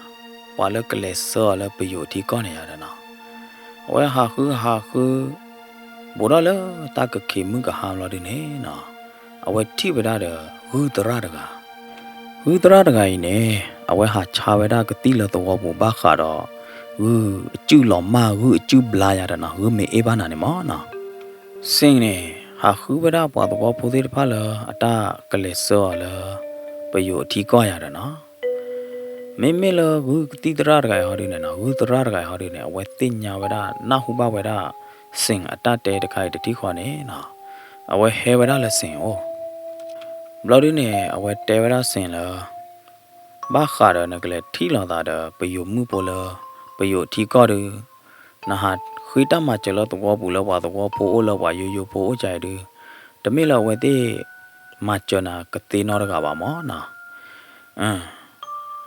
ပှၤလၢကလဲၤဆှၢအီၤလၢပယိၤထံကီၢ်န့ၣ်ယၤဒီးနီၤ, အဝဲဟးဃုဟးဃု ဘူးထီၣ်လၢတၢ်ကခ့ၣ်မုၣ်ကဟါဘျီဒုန့ၣ်နီၤ, အဝဲထံၣ်ဝဲဒၣ်ဒီး ဂုၢ်သရၣ်တဂၤ, ဂုၢ်သရၣ်တဂၤအံၤန့ၣ် အဝဲဟးဆါဝဲဒၣ်ကသံၣ်လၢသဝီပူၤဘၣ်ဃးဒီး ဂုၢ်အစုၣ်လီၤမၢ် ဂုၢ်အစုၣ်ဘျါယၤဒီးနီၤ, ဂုၢ်မ့ၢ်အ့ၣ်ဘၣ်နၤန့ၣ်မၢ်နီၤ. စ့ၣ်န့ၣ် ဟးဃုဝဲဒၣ်ပှၤသဝီဖိသ့ၣ်တဖၣ်လၢအတၢ်ကလဲၤဆှၢအီၤလၢ ပယိၤအထံကီၢ်ယၤဒီးနီၤ, မ့မ့ၢ်လၢဂုၢ်ကသံၣ်သရၣ်တဂၤအံၤဟီဒုန့ၣ်နီၤ, ဂုၢ်သရၣ်တဂၤအံၤဟီဒုန့ၣ် အဝဲသ့ၣ်ညါဝဲဒၣ် နၢ်ဟူဘၣ်ဝဲဒၣ် စ့ၣ်အတၢ်တဲတခါအံၤတထံၣ်ဃီန့ၣ်နီၤ, အဝဲဟဲဝဲဒၣ်လၢစ့ၣ်အအိၣ် ဘျီဒုန့ၣ် အဝဲတဲဝဲဒၣ်စ့ၣ်လၢ ဘၣ်ဃးဒီးနကလဲၤထံၣ်လိာ်သးဒီးပယိၤမုၣ်ဖိလၢ ပယိၤထံကီၢ်ဒု, နဟးဃ့တၢ်မၤစၢၤလၢသဝီပူၤလၢပှၤသဝီဖိအိၣ်လၢပှၤယိယိဖိအိၣ်ကါအံၤဒု, တမ့ၢ်လၢအဝဲသ့ၣ် မၤစၢၤနၤကသ့နီတဂၤဘၣ်မၢ်နီၤ.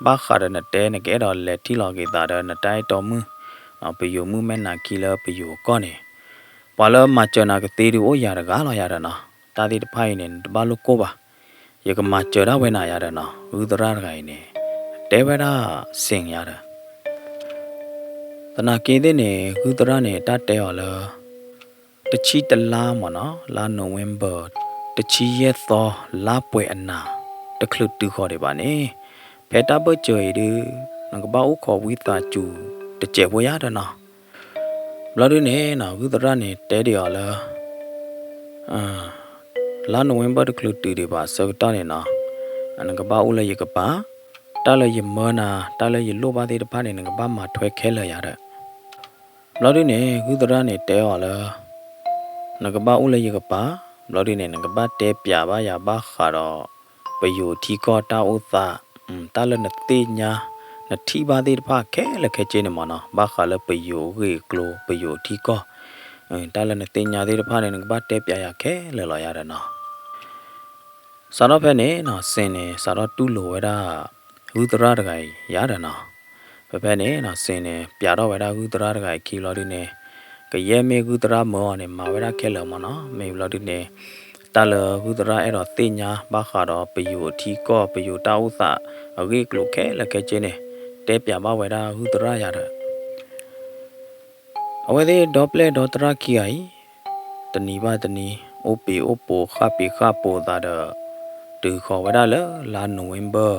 ဘၣ်ဃးဒီးနတဲနကအဲၣ်ဒိးလဲၤထံၣ်လိာ်က့ၤသးဒီးနတၢ်အဲၣ်တီမုၣ်, ပယိၤမုၣ်မဲၢ်နၤခံလၢပယိၤကီၢ်န့ၣ်, ပှၤလၢမၤစၢၤနၤကသ့ဒုအိၣ်ယၤတဂၤလီၤယၤဒီးနီၤ, တၢ်သ့ၣ်တဖၣ်အံၤန့ၣ် နတဘၣ်လိၣ်ကိၢ်ဘၣ်, ယကမၤစၢၤဒၣ်ဝဲနၤယၤဒီးနီၤ, ဂုၢ်သရၣ်တဂၤအံၤန့ၣ် တဲဝဲဒၣ်စ့ၣ်ယၤဒီး သနာ်က့သ့ၣ်န့ၣ် ဂုၢ်သရၣ်န့ၣ် တၢ်တဲအီၤလၢ တဆံတလါမၢ်နီၤ, လါ November တဆံယဲၢ်သီ လါပှဲၤအနၤ တချုးတုၤဃီၤဒံးဘၣ်န့ၣ်, ဖဲတၢ်ဘၢၣ်စၢၤအံၤဒု နကဘၣ်အိၣ်ခိးဝံသးစူၤတစဲးဖိယၤဒီးနီၤ. ဘျီဒုန့ၣ်နီၤ ဂုၢ်သရၣ်န့ၣ်တဲဒံးအီၤလၢ လါ November တချုးတုၤဒံးဘၣ်ဆၢကတီၢ်န့ၣ်နီၤ, နကဘၣ်အိၣ်လၢယကပၤ, တၢ်လၢယမၢနၤ တၢ်လၢယလိၣ်ဘၣ်သ့ၣ်တဖၣ်န့ၣ် နကဘၣ်မၤထွဲခဲလၢာ်ယၤဒီး ဘျီဒုန့ၣ် ဂုၢ်သရၣ်န့ၣ်တဲအီၤလၢ နကဘၣ်အိၣ်လၢယကပၤ, ဘျီဒုန့ၣ် နကဘၣ်တဲပျးဘၣ်ယၤဘၣ်ဃးဒီး ပယိၤထံကီၢ်တၢ်အိၣ်သး, တၢ်လၢနသ့ၣ်ညါ နထံၣ်ဘၣ်သ့ၣ်တဖၣ်ခဲလၢာ်ခဲဆ့န့ၣ်မၢ်နီၤ, ဘၣ်ဃးလၢပယိၤအဂ့ၢ်အကျိၤ ပယိၤထံကီၢ်, တၢ်လၢနသ့ၣ်ညါသ့ၣ်တဖၣ်န့ၣ် နကဘၣ်တဲပျးယၤခဲလၢာ်လီၤယၤဒီးနီၤ. စးထီၣ်ဖဲန့ၣ်နီၤ စ့ၣ်န့ၣ် စးထီၣ်တူၢ်လိာ်ဝဲဒၣ် ဂုၢ်သရၣ်တဂၤအံၤယၤဒီးနီၤ. ဖဲဖဲန့ၣ်နီၤ စ့ၣ်န့ၣ် ပျးထီၣ်ဝဲဒၣ်ဂုၢ်သရၣ်တဂၤအံၤခံဘျီဒုန့ၣ်, ကယဲၢ်မ့ၢ်ဂုၢ်သရၣ်မၢအီၤန့ၣ် မၤဝဲဒၣ်ခဲလၢာ်မၢ်နီၤ. မ့ၢ်ဘျီဒုန့ၣ် တၢ်လၢဂုၢ်သရၣ်အဲၣ်ဒိးသ့ၣ်ညါဘၣ်ဃးဒီးပယိၤထံကီၢ် ပယိၤတၢ်အိၣ်သး အဂ့ၢ်အကျိၤခဲလၢာ်ခဲဆ့န့ၣ် တဲပျးဘၣ်ဝဲဒၣ်ဂုၢ်သရၣ်ယၤဒီး အဝဲသ့ၣ်ဒီပျဲၢ်ဒီသရၣ်ခံဂၤအံၤ တနံၤဘၣ်တနံၤ အိၣ်ပ့ၤအိၣ်ပိာ်ဃၣ်ပ့ၤဃၣ်ပိာ်သးဒီး တုၤဃီၤဝဲဒၣ်လၢလါ November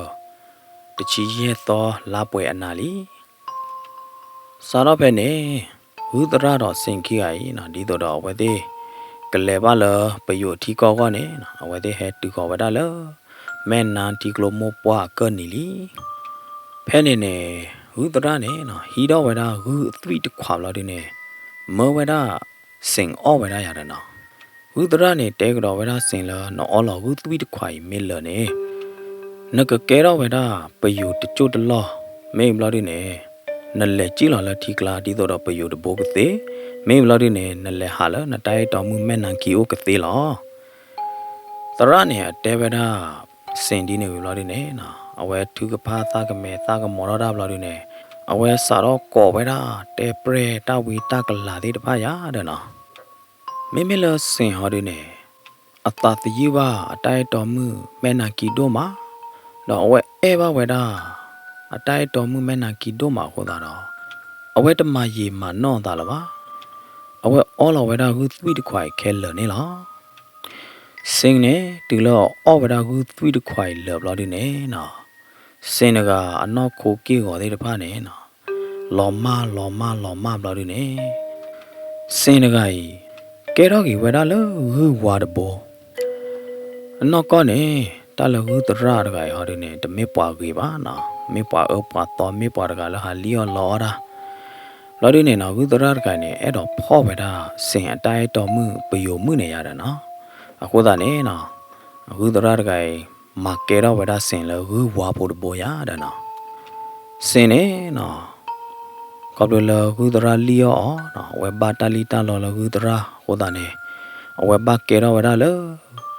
တဆံယဲၢ်သီ လါပှဲၤအနၤလံ. စးထီၣ်ဖဲန့ၣ် ဂုၢ်သရၣ်ဒီးစ့ၣ်ခံဂၤအံၤနီၤ ဒ်သိးဒီးအဝဲသ့ၣ် ကလဲၤဘၣ်လၢပယိၤထံကီၢ်အဂီၢ်န့ၣ် အဝဲသ့ၣ်ဟဲတုၤဃီၤဝဲဒၣ်လၢ မဲၢ်နါထံကျိမိၢ်ပှၢ်အကၢၢ်နံၤလံ. ဖဲန့ၣ်န့ၣ် ဂုၢ်သရၣ်န့ၣ်နီၤ ဟံးထီၣ်ဝဲဒၣ်ဂုၢ်အသွံၣ်တခွးဘျီဒုန့ၣ် မၢဝဲဒၣ်စ့ၣ်အီၣ်ဝဲဒၣ်ယၤဒီးနီၤ. ဂုၢ်သရၣ်န့ၣ် တဲကဒီးဝဲဒၣ်စ့ၣ်လၢ နအီလီၤဂုၢ်သွံၣ်တခွးအံၤမ့ၢ်လၢာ်န့ၣ် နကကဲထီၣ်ဝဲဒၣ်ပယိၤတစိၢ်တလီၢ် မ့ၢ်ဘျီဒုန့ၣ် နလဲၤစံၣ်လီၤလၢထံကျါ ဒ်သိးဒီးပယိၤတဘိကသ့, မ့ၢ်ဘျီဒုန့ၣ် နလဲၤဟးလၢနတၢ်အဲၣ်တီမုၣ်မဲၢ်နါခံအိၣ်ကသ့လီၤ. သရၣ်န့ၣ် အတဲဝဲဒၣ် စ့ၣ်ဒ်န့ၣ်ဝံၤဘျီဒုန့ၣ်နီၤ အဝဲထုကဖၣ်သးကမဲာ်သးကမီၤထီၣ်တၢ်ဘျီဒုန့ၣ် အဝဲစးထီၣ်ကိးဝဲဒၣ်တဲပြဲၢ်တၢ်ဝံတၢ်ကလၤသ့ၣ်တဖၣ်ယၤဒီးနီၤ. မ့မ့ၢ်လၢစ့ၣ်ဟီဒုန့ၣ် အသးသယုၢ်ဘၣ်အတၢ်အဲၣ်တီမုၣ်မဲၢ်နၤခံဒိၣ်မး, ဒီးအဝဲအဲၣ်ဘၣ်ဝဲဒၣ် အတၢ်အဲၣ်တီမုၣ်မဲၢ်နၤခံဒိၣ်မးအဃိသတးဒီး အဝဲတမၤယံာ်မၤနီၣ်အသးလၢၤဘၣ်. အဝဲအီလီၤဝဲဒၣ်ဂုၢ်သွံၣ်တခွးအံၤခဲလၢာ်န့ၣ်လီၤ. စ့န့ၣ် တုၤလၢအအီၣ်ဝဲဒၣ်ဂုၢ်သွံၣ်တခွးအံၤလၢာ်ဘျီဒုန့ၣ်နီၤ, စ့တဂၤအနီၢ်ခိက့ၢ်ဂီၤသ့ၣ်တဖၣ်န့ၣ်နီၤ, လီၤမၢ်လီၤမၢ်လီၤမၢ်ဘျီဒုန့ၣ် စ့တဂၤအံၤ ကဲထီၣ်က့ၤဝဲဒၣ်လၢဂုၢ်ဝါတဘိ. အနီၢ်ကီၢ်န့ၣ် တၢ်လၢဂုၢ်သရၣ်တဂၤအံၤဟီဒုန့ၣ် တမ့ၢ်ပှၤဂ့ၤဘၣ်နီၤ, မ့ၢ်ပှၤအၢပှၤသီ မ့ၢ်ပှၤတဂၤလၢဟးလံၣ်အီၣ်လီအီၣ်တၢ်. ဘျီဒုန့ၣ်နီၤ ဂုၢ်သရၣ်တဂၤအံၤန့ၣ် အဲၣ်ဒိးဖီၣ်ဝဲဒၣ်စ့အတၢ်အဲၣ်တီမုၣ်ပယိၤမုၣ်န့ၣ်ယါဒီးနီၤ, အဃိသတးန့ၣ်နီၤ ဂုၢ်သရၣ်တဂၤအံၤ မၤကဲထီၣ်ဝဲဒၣ်စ့လၢဂုၢ်ဝါဖိတဘိယါဒီးနီၤ, စ့န့ၣ်နီၤ ခီဖျိလၢဂုၢ်သရၣ်လံၣ်အီၣ်အီၤနီၤ, အဝဲဘၣ်တၢ်လံၣ်တၢ်လီလၢဂုၢ်သရၣ်အဃိသတးန့ၣ် အဝဲဘၣ်ကဲထီၣ်ဝဲဒၣ်လၢ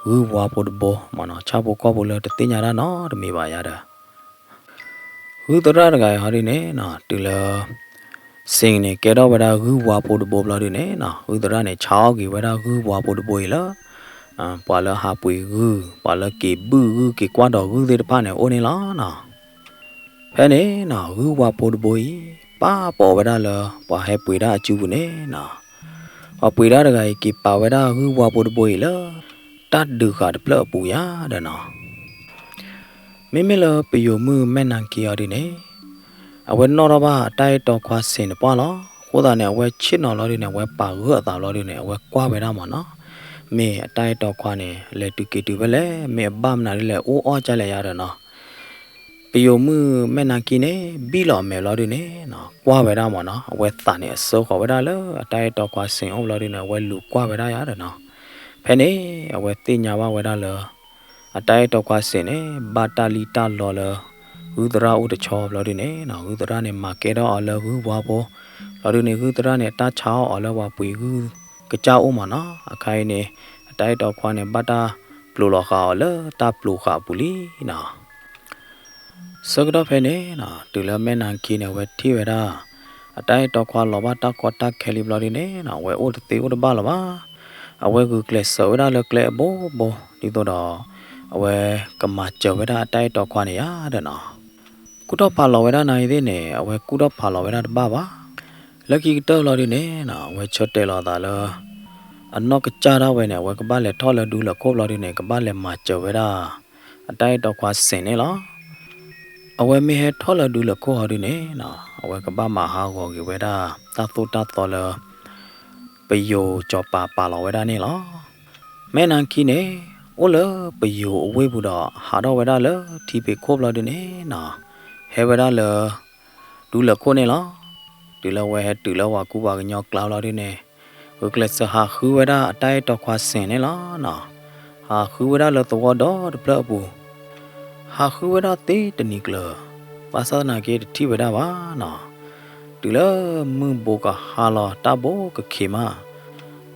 ဂုၢ်ဝါဖိတဘိမ့ၢ်နီၤ, ဆၣ်ဖိကီၢ်ဖိလၢတသ့ၣ်ညါတၢ်နီတမံၤဘၣ်ယါဒီး ဂုၢ်သရၣ်တဂၤအံၤဟီဒုန့ၣ်နီၤ တုၤလၢ စ့န့ၣ် ကဲထီၣ်ဝဲဒၣ်ဂုၢ်ဝါဖိတဘိဘျီဒုန့ၣ်နီၤ, ဂုၢ်သရၣ်န့ၣ် ဆါအီၣ်က့ၤဝဲဒၣ်ဂုၢ်ဝါဖိတဘိအံၤလၢ ပှၤလၢဟးပှ့ၤဂုၢ် ပှၤလၢက့ၤဘုၣ်ဂုၢ် က့ၤကွၢ်ဒီးဂုၢ်သ့ၣ်တဖၣ်န့ၣ် အိၣ်န့ၣ်လီၤနီၤ. ဖဲန့ၣ်နီၤ ဂုၢ်ဝါဖိတဘိအံၤ ပာ်ပိာ်ဝဲဒၣ်လၢ ပှၤဟဲပှ့ၤတၢ်အစုပူၤန့ၣ်နီၤ, ပှၤပှ့ၤတၢ်တဂၤအံၤ က့ၤပာ်ဝဲဒၣ်ဂုၢ်ဝါဖိတဘိအံၤလၢ တၢ်ဒုးဃာ်တဖျၢၣ်အပူၤယါဒီးနီၤ. မ့မ့ၢ်လၢပယိၤမုၣ်မဲၢ်နၤခံအီၤဒုန့ၣ် အဝဲနီၣ်ထီၣ်ဘၣ်အတၢ်အဲၣ်တီခွါစ့န့ၣ်ပှၢ်လီၤ. အဃိသတးန့ၣ် အဝဲဆ့ၣ်နီၤလီၤဒုန့ၣ် အဝဲပာ်ဂၢၢ်အသးလီၤဒုန့ၣ် အဝဲကွၢ်ဝဲဒၣ်မ့ၢ်နီၤ, မ့ၢ်အတၢ်အဲၣ်တီခွါန့ၣ် လဲၤတုၤက့ၤတုၤဖဲလဲၣ်, မ့ၢ်အဘၣ်မနုၤဒ်လဲၣ် အိၣ်အီၣ်ကလဲၣ်ယါဒီးနီၤ. ပယိၤမုၣ်မဲၢ်နၤခံန့ၣ် ဘံၣ်လီၤအမဲာ်လီၤဒုန့ၣ်နီၤ, ကွၢ်ဝဲဒၣ်မ့ၢ်နီၤ, အဝဲသးန့ၣ်အစၢဃီၤဝဲဒၣ်လၢအတၢ်အဲၣ်တီခွါစ့အိၣ်လီၤဒုန့ၣ် အဝဲလူၤကွၢ်ဝဲဒၣ်ယါဒီးနီၤ. ဖဲန့ၣ် အဝဲသ့ၣ်ညါဘၣ်ဝဲဒၣ်လၢ အတၢ်အဲၣ်တီခွါစ့န့ၣ် ဘၣ်တၢ်လံၣ်တၢ်လီလၢ ဂုၢ်သရၣ်အိၣ်တဆီဘျီဒုန့ၣ်နီၤ, ဂုၢ်သရၣ်န့ၣ် မၤကဲထီၣ်အီၤလၢဂုၢ်ဝါဖိ, ဘျီဒုန့ၣ် ဂုၢ်သရၣ်န့ၣ် တၢ်ဆါအီၣ်အီၤလၢပှၤပှ့ၤဂုၢ်ကစၢ်အိၣ်မ့ၢ်နီၤ, အခါအံၤန့ၣ် အတၢ်အဲၣ်တီခွါန့ၣ် ဘၣ်တၢ်ပျိာ်လီၤဃာ်အီၤလၢတၢ်ပျိာ်ဃာ်အပူၤလံနီၤ. ဆၢကတီၢ်ဖဲန့ၣ်နီၤ, တုၤလၢမဲၢ်နၤခံန့ၣ် အဝဲထံၣ်ဝဲဒၣ် အတၢ်အဲၣ်တီခွါလီၤဘၣ်တၢ်ကီတၢ်ခဲလံဘျီဒုန့ၣ်နီၤ, အဝဲအိၣ်တသ့အိၣ်တဘၣ်လၢၤဘၣ်. အဝဲဂုာ်ကျဲးစၢးဝဲဒၣ်လၢကျဲအဘိဘိ, ဒ်သိးဒီး အဝဲကမၤစၢၤဝဲဒၣ်အတၢ်အဲၣ်တီခွါန့ၣ်ယါဒီးနီၤ. ကူၣ်ထီၣ်ဖးလီၤဝဲဒၣ်နၤအံၤသ့ၣ်န့ၣ် အဝဲကူၣ်ထီၣ်ဖးလီၤဝဲဒၣ်တဘၣ်ဘၣ်. လၢခံကတၢၢ်ဘျီဒုန့ၣ်နီၤ, အဝဲဆၢတဲာ်လီၤအသးလၢ အနီၢ်ကစၢ်ဒၣ်ဝဲန့ၣ် အဝဲကဘၣ်လဲၤထီၣ်လၢဒူလၢၢ်ခိၣ်ဘျီဒုန့ၣ် ကဘၣ်လဲၤမၤစၢၤဝဲဒၣ် အတၢ်အဲၣ်တီခွါစ့န့ၣ်လီၤ. အဝဲမ့ၢ်ဟဲထီၣ်လၢဒူလၢၢ်ခိၣ်ဟီဒုန့ၣ်နီၤ, အဝဲကဘၣ်မၤဟးဂီၤက့ၤဝဲဒၣ် တၢ်သိၣ်တၢ်သီလၢ ပယိၤစီၤပၤပာ်လီၤဝဲဒၣ်န့ၣ်လီၤ. မဲၢ်နၤခံန့ၣ် အိၣ်လၢပယိၤအဝ့ၢ်ပူၤဒီး ဟးထီၣ်ဝဲဒၣ်လၢထံဖံးခိၣ်ဘျီဒုန့ၣ်နီၤ, ဟဲဝဲဒၣ်လၢ ဒူလၢၢ်ခိၣ်န့ၣ်လီၤ. တုၤလၢအဝဲဟဲတုၤလၢပှၤကူပှၤကညီကျါဘျီဒုန့ၣ်, ဂုာ်ကျဲးစၢးဟးဃုဝဲဒၣ်အတၢ်အဲၣ်တီခွါစ့န့ၣ်လီၤနီၤ. ဟးဃုဝဲဒၣ်လၢသဝီဒီတဖျၢၣ်အပူၤ, ဟးဃုဝဲဒၣ်သ့တနံၤကျၢၤ, ဘၣ်ဆၣ်သနာ်က့တထံၣ်ဝဲဒၣ်ဘၣ်နီၤ. တုၤလၢမုၢ်ဘိကဟါလီၤတၢ်ဘိကခံးမး,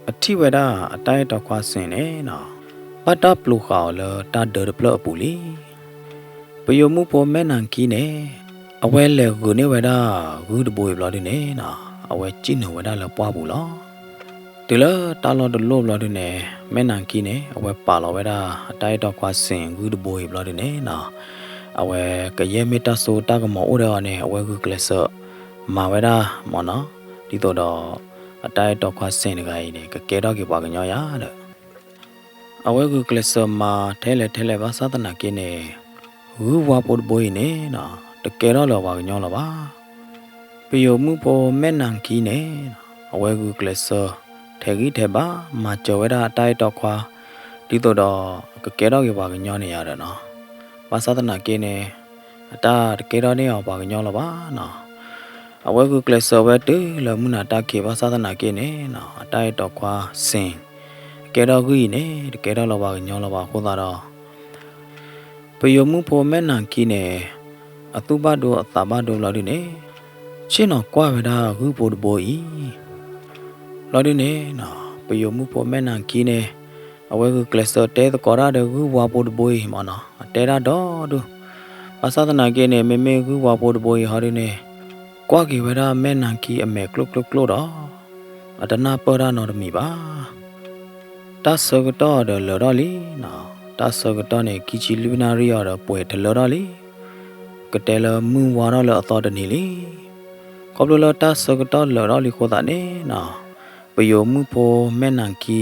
အထံၣ်ဝဲဒၣ်အတၢ်အဲၣ်တီခွါစ့န့ၣ်နီၤ, ဘၣ်တၢ်ပျိာ်ဃာ်အီၤလၢတၢ်ဒၢတဖျၢၣ်အပူၤလံ. ပယိၤမုၣ်ဖိမဲၢ်နၤခံန့ၣ် အဝဲလဲၤဂုာ်န့ၢ်ဝဲဒၣ်ဂုၢ်တဘိအံၤဘျီဒုန့ၣ်နီၤ, အဝဲစံၣ်နုာ်ဝဲဒၣ်လၢပှၢ်ပူၤလီၤ. တုၤလၢတၢ်လီၢ်တလီၢ်ဘျီဒုန့ၣ် မဲၢ်နၤခံန့ၣ် အဝဲပာ်လီၤဝဲဒၣ်အတၢ်အဲၣ်တီခွါစ့ဂုၢ်တဘိအံၤဘျီဒုန့ၣ်နီၤ, အဝဲကယဲၢ်မ့ၢ်တၢ်စိတၢ်ကမီၤအိၣ်ဒီးအီၤန့ၣ် အဝဲဂုာ်ကျဲးစၢးမၤဝဲဒၣ်မ့ၢ်နီၤ, ဒ်သိးဒီး အတၢ်အဲၣ်တီခွါစ့တဂၤအံၤန့ၣ် ကကဲထီၣ်က့ၤပှၤကညီယါဒီး အဝဲဂုာ်ကျဲးစၢးမၤထဲလဲၣ်ထဲလဲၣ်ဘၣ်ဆၣ်သနာ်က့န့ၣ်, ဂုၢ်ဝါဖိတဘိအံၤန့ၣ်နီၤ, တကဲထီၣ်လၢၤပှၤကညီလၢၤဘၣ်. ပယိၤမုၣ်ဖိမဲၢ်နၤခံန့ၣ်, အဝဲဂုာ်ကျဲးစၢး ထဲးဂံၢ်ထဲးဘါ မၤစၢၤဝဲဒၣ်အတၢ်အဲၣ်တီခွါ, ဒ်သိးဒီး ကကဲထီၣ်က့ၤပှၤကညီန့ၣ်ယါဒီးနီၤ, ဘၣ်ဆၣ်သနာ်က့န့ၣ်, အတၢ်တကဲထီၣ်န့ၢ်အီၤပှၤကညီလၢၤဘၣ်နီၤ. အဝဲဂုာ်ကျဲးစၢးဝဲတုၤလၢမုၢ်နၤတၢ်ခံးဘၣ်ဆၣ်သနာ်က့န့ၣ်နီၤ, အတၢ်အဲၣ်တီခွါစ့ ကဲထီၣ်ဂံၢ်အံၤန့ၣ် တကဲထီၣ်လၢၤပှၤကညီလၢၤဘၣ်အဃိသတးဒီး ပယိၤမုၣ်ဖိမဲၢ်နၤခံန့ၣ်, အသူၣ်ဘၣ်ဒိအသးဘၣ်ဒိဘျီဒုန့ၣ်, ဆ့ၣ်နီၤကွၢ်ဝဲဒၣ်ဂုၢ်ဖိတဘိအံၤ, ဘျီဒုန့ၣ်နီၤ, ပယိၤမုၣ်ဖိမဲၢ်နၤခံန့ၣ်, အဝဲဂုာ်ကျဲးစၢးတဲသကိးတၢ်ဒီးဂုၢ်ဝါဖိတဘိအံၤမ့ၢ်နီၤ, အတဲတၢ်ဒီဒူၣ်, ဘၣ်ဆၣ်သနာ်က့န့ၣ် မ့မ့ၢ်ဂုၢ်ဝါဖိတဘိအံၤဟီဒုန့ၣ်, ကွၢ်က့ၤဝဲဒၣ်မဲၢ်နၤခံအမဲာ်ကျိၣ်ကျိၣ်ကျိၣ်ဒီး, အတနၢ်ပၢၢ်တၢ်နီတမံၤဘၣ်. တၢ်ဆၢကတီၢ်ဒီးလၢာ်ထီၣ်လံနီၤ, တၢ်ဆၢကတီၢ်န့ၣ် ခံဆံလွံၢ်နၣ်ရံၣ်အံၤဒီးပှဲၤတလၢထီၣ်လံ, ကတဲလၢမုၢ်ဝါထီၣ်လၢအသီတနံၤလံ. ခီဖျိလၢတၢ်ဆၢကတီၢ်လၢာ်ထီၣ်လံအဃိသတးန့ၣ်နီၤ, ပယိၤမုၣ်ဖိမဲၢ်နၤခံ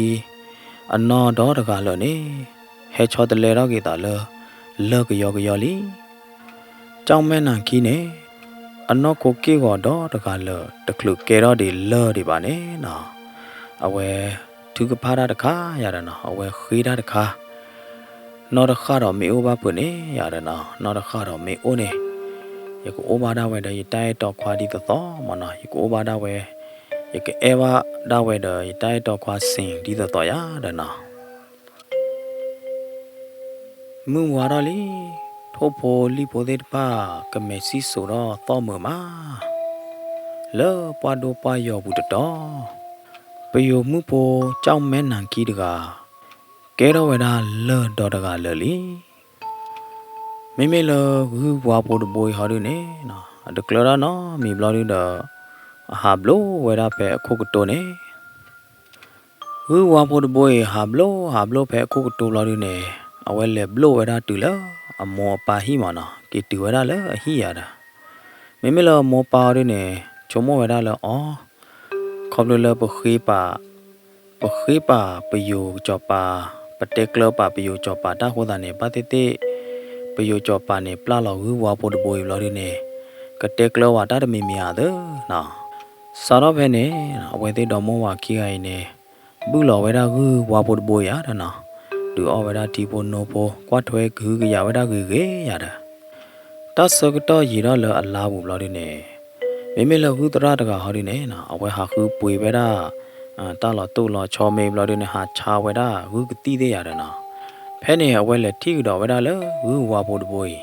အနီၢ်ဒီတဂၤလၢာ်န့ၣ် ဟဲဆီတလဲထီၣ်က့ၤသးလၢ လၢၢ်ကယီကယီလံ. ကၠီၣ်မဲၢ်နၤခံန့ၣ် အနီၢ်ခိက့ၢ်ဂီၤဒီတဂၤလၢာ် တချုးကဲထီၣ်ဒံးလၢၢ်ဒံးဘၣ်န့ၣ်နီၤ, အဝဲထုကဖၣ်တၢ်တခါယၤဒီးနီၤ, အဝဲဃ့တၢ်တခါ, နီၢ်တဃၣ်ဒီးမ့ၢ်အိၣ်ဘၣ်ဖုးန့ၣ်ယၤဒီးနီၤ, နီၢ်တဃၣ်ဒီးမ့ၢ်အိၣ်န့ၣ် ယကအိၣ်ဘၣ်ဒၣ်ဝဲဒီးယတၢ်အဲၣ်တီခွါဒ်သိးသိးမၢ်နီၤ, ယကအိၣ်ဘၣ်ဒၣ်ဝဲ, ယကအဲၣ်ဘၣ်ဒၣ်ဝဲဒီးယတၢ်အဲၣ်တီခွါစ့ၣ်ဒ်သိးသိးယၤဒီးနီၤ. မုၢ်ဝါထီၣ်လံ, ထိၣ်ဖိလံၣ်ဖိသ့ၣ်တဖၣ် ကမဲာ်စံၣ်စိၤထီၣ်သီၣ်မုာ်မး, လၢပှၢ်ဒိၣ်ပှၢ်ယီၤပူၤတတီၤ, ပယိၤမုၣ်ဖိကၠီၣ်မဲၢ်နၤခံတဂၤ ကဲထီၣ်ဝဲဒၣ်လၢၢ်ဒီတဂၤလၢာ်လံ. မ့မ့ၢ်လၢဂုၢ်ဝါဖိတဘိအံၤဟီဒုန့ၣ်, အတကျၢၤတၢ်နီတမံၤဘျီဒုဒီး အဟးဘျိဝဲဒၣ်ဖဲအခိၣ်ကတိၤန့ၣ် ဂုၢ်ဝါဖိတဘိအံၤ ဟးဘျိဟးဘျိဖဲအခိၣ်ကတိၤဘျီဒုန့ၣ်, အဝဲလဲၤဘျိဝဲဒၣ်တုၤလၢအမိၢ်အပၢ်ဟံၣ်မၢ်နီၤ, က့ၤတုၤဝဲဒၣ်လၢအဟံၣ်ယၤဒီး, မ့မ့ၢ်လၢအမိၢ်ပၢ်အီၤဒုန့ၣ် ဆိကမိၣ်ဝဲဒၣ်လၢအီၤ, ခီဖျိလၢပဃ့ပာ်, ပဃ့ပာ်ပယိၤစီၤပၤ, ပတဲကျၢၤပာ်ပယိၤစီၤပၤတၢ်အဃိသတးန့ၣ် ဘၣ်သ့ၣ်သ့ၣ် ပယိၤစီၤပၤန့ၣ် ပျၢ်လီၤဂုၢ်ဝါဖိတဘိအံၤဘျီဒုန့ၣ်, ကတဲကျၢၤဝဲတၢ်တမံၤမံၤဧါသၢနီၤ. စးထီၣ်ဖဲန့ၣ် အဝဲသ့ၣ်ဒီမါဝၤခံဂၤအံၤန့ၣ် ဘုၣ်လီၤဝဲဒၣ်ဂုၢ်ဝါဖိတဘိအံၤယၤဒီးနီၤ, ဒုးအီၣ်ဝဲဒၣ်ထံဖိနိဖိ ကွၢ်ထွဲကဟုကယာ်ဝဲဒၣ်ဂ့ၤဂ့ၤယၤဒီး, တၢ်ဆၢကတီၢ်ယံာ်ထီၣ်လၢအလါပူၤဘျီဒုန့ၣ်, မ့မ့ၢ်လၢဂုၢ်သရၣ်တဂၤဟီဒုန့ၣ်နီၤ, အဝဲဟးဃုပှ့ၤဝဲဒၣ် တၢ်လီၤတိၢ်လီၤဆီမ့ၢ်ဘျီဒုန့ၣ် ဟးဆါဝဲဒၣ်ဂုၢ်ကသံၣ်သ့ၣ်ယၤဒီးနီၤ, ဖဲန့ၣ် အဝဲလဲၤထံၣ်ကဒီးဝဲဒၣ်လၢဂုၢ်ဝါဖိတဘိအံ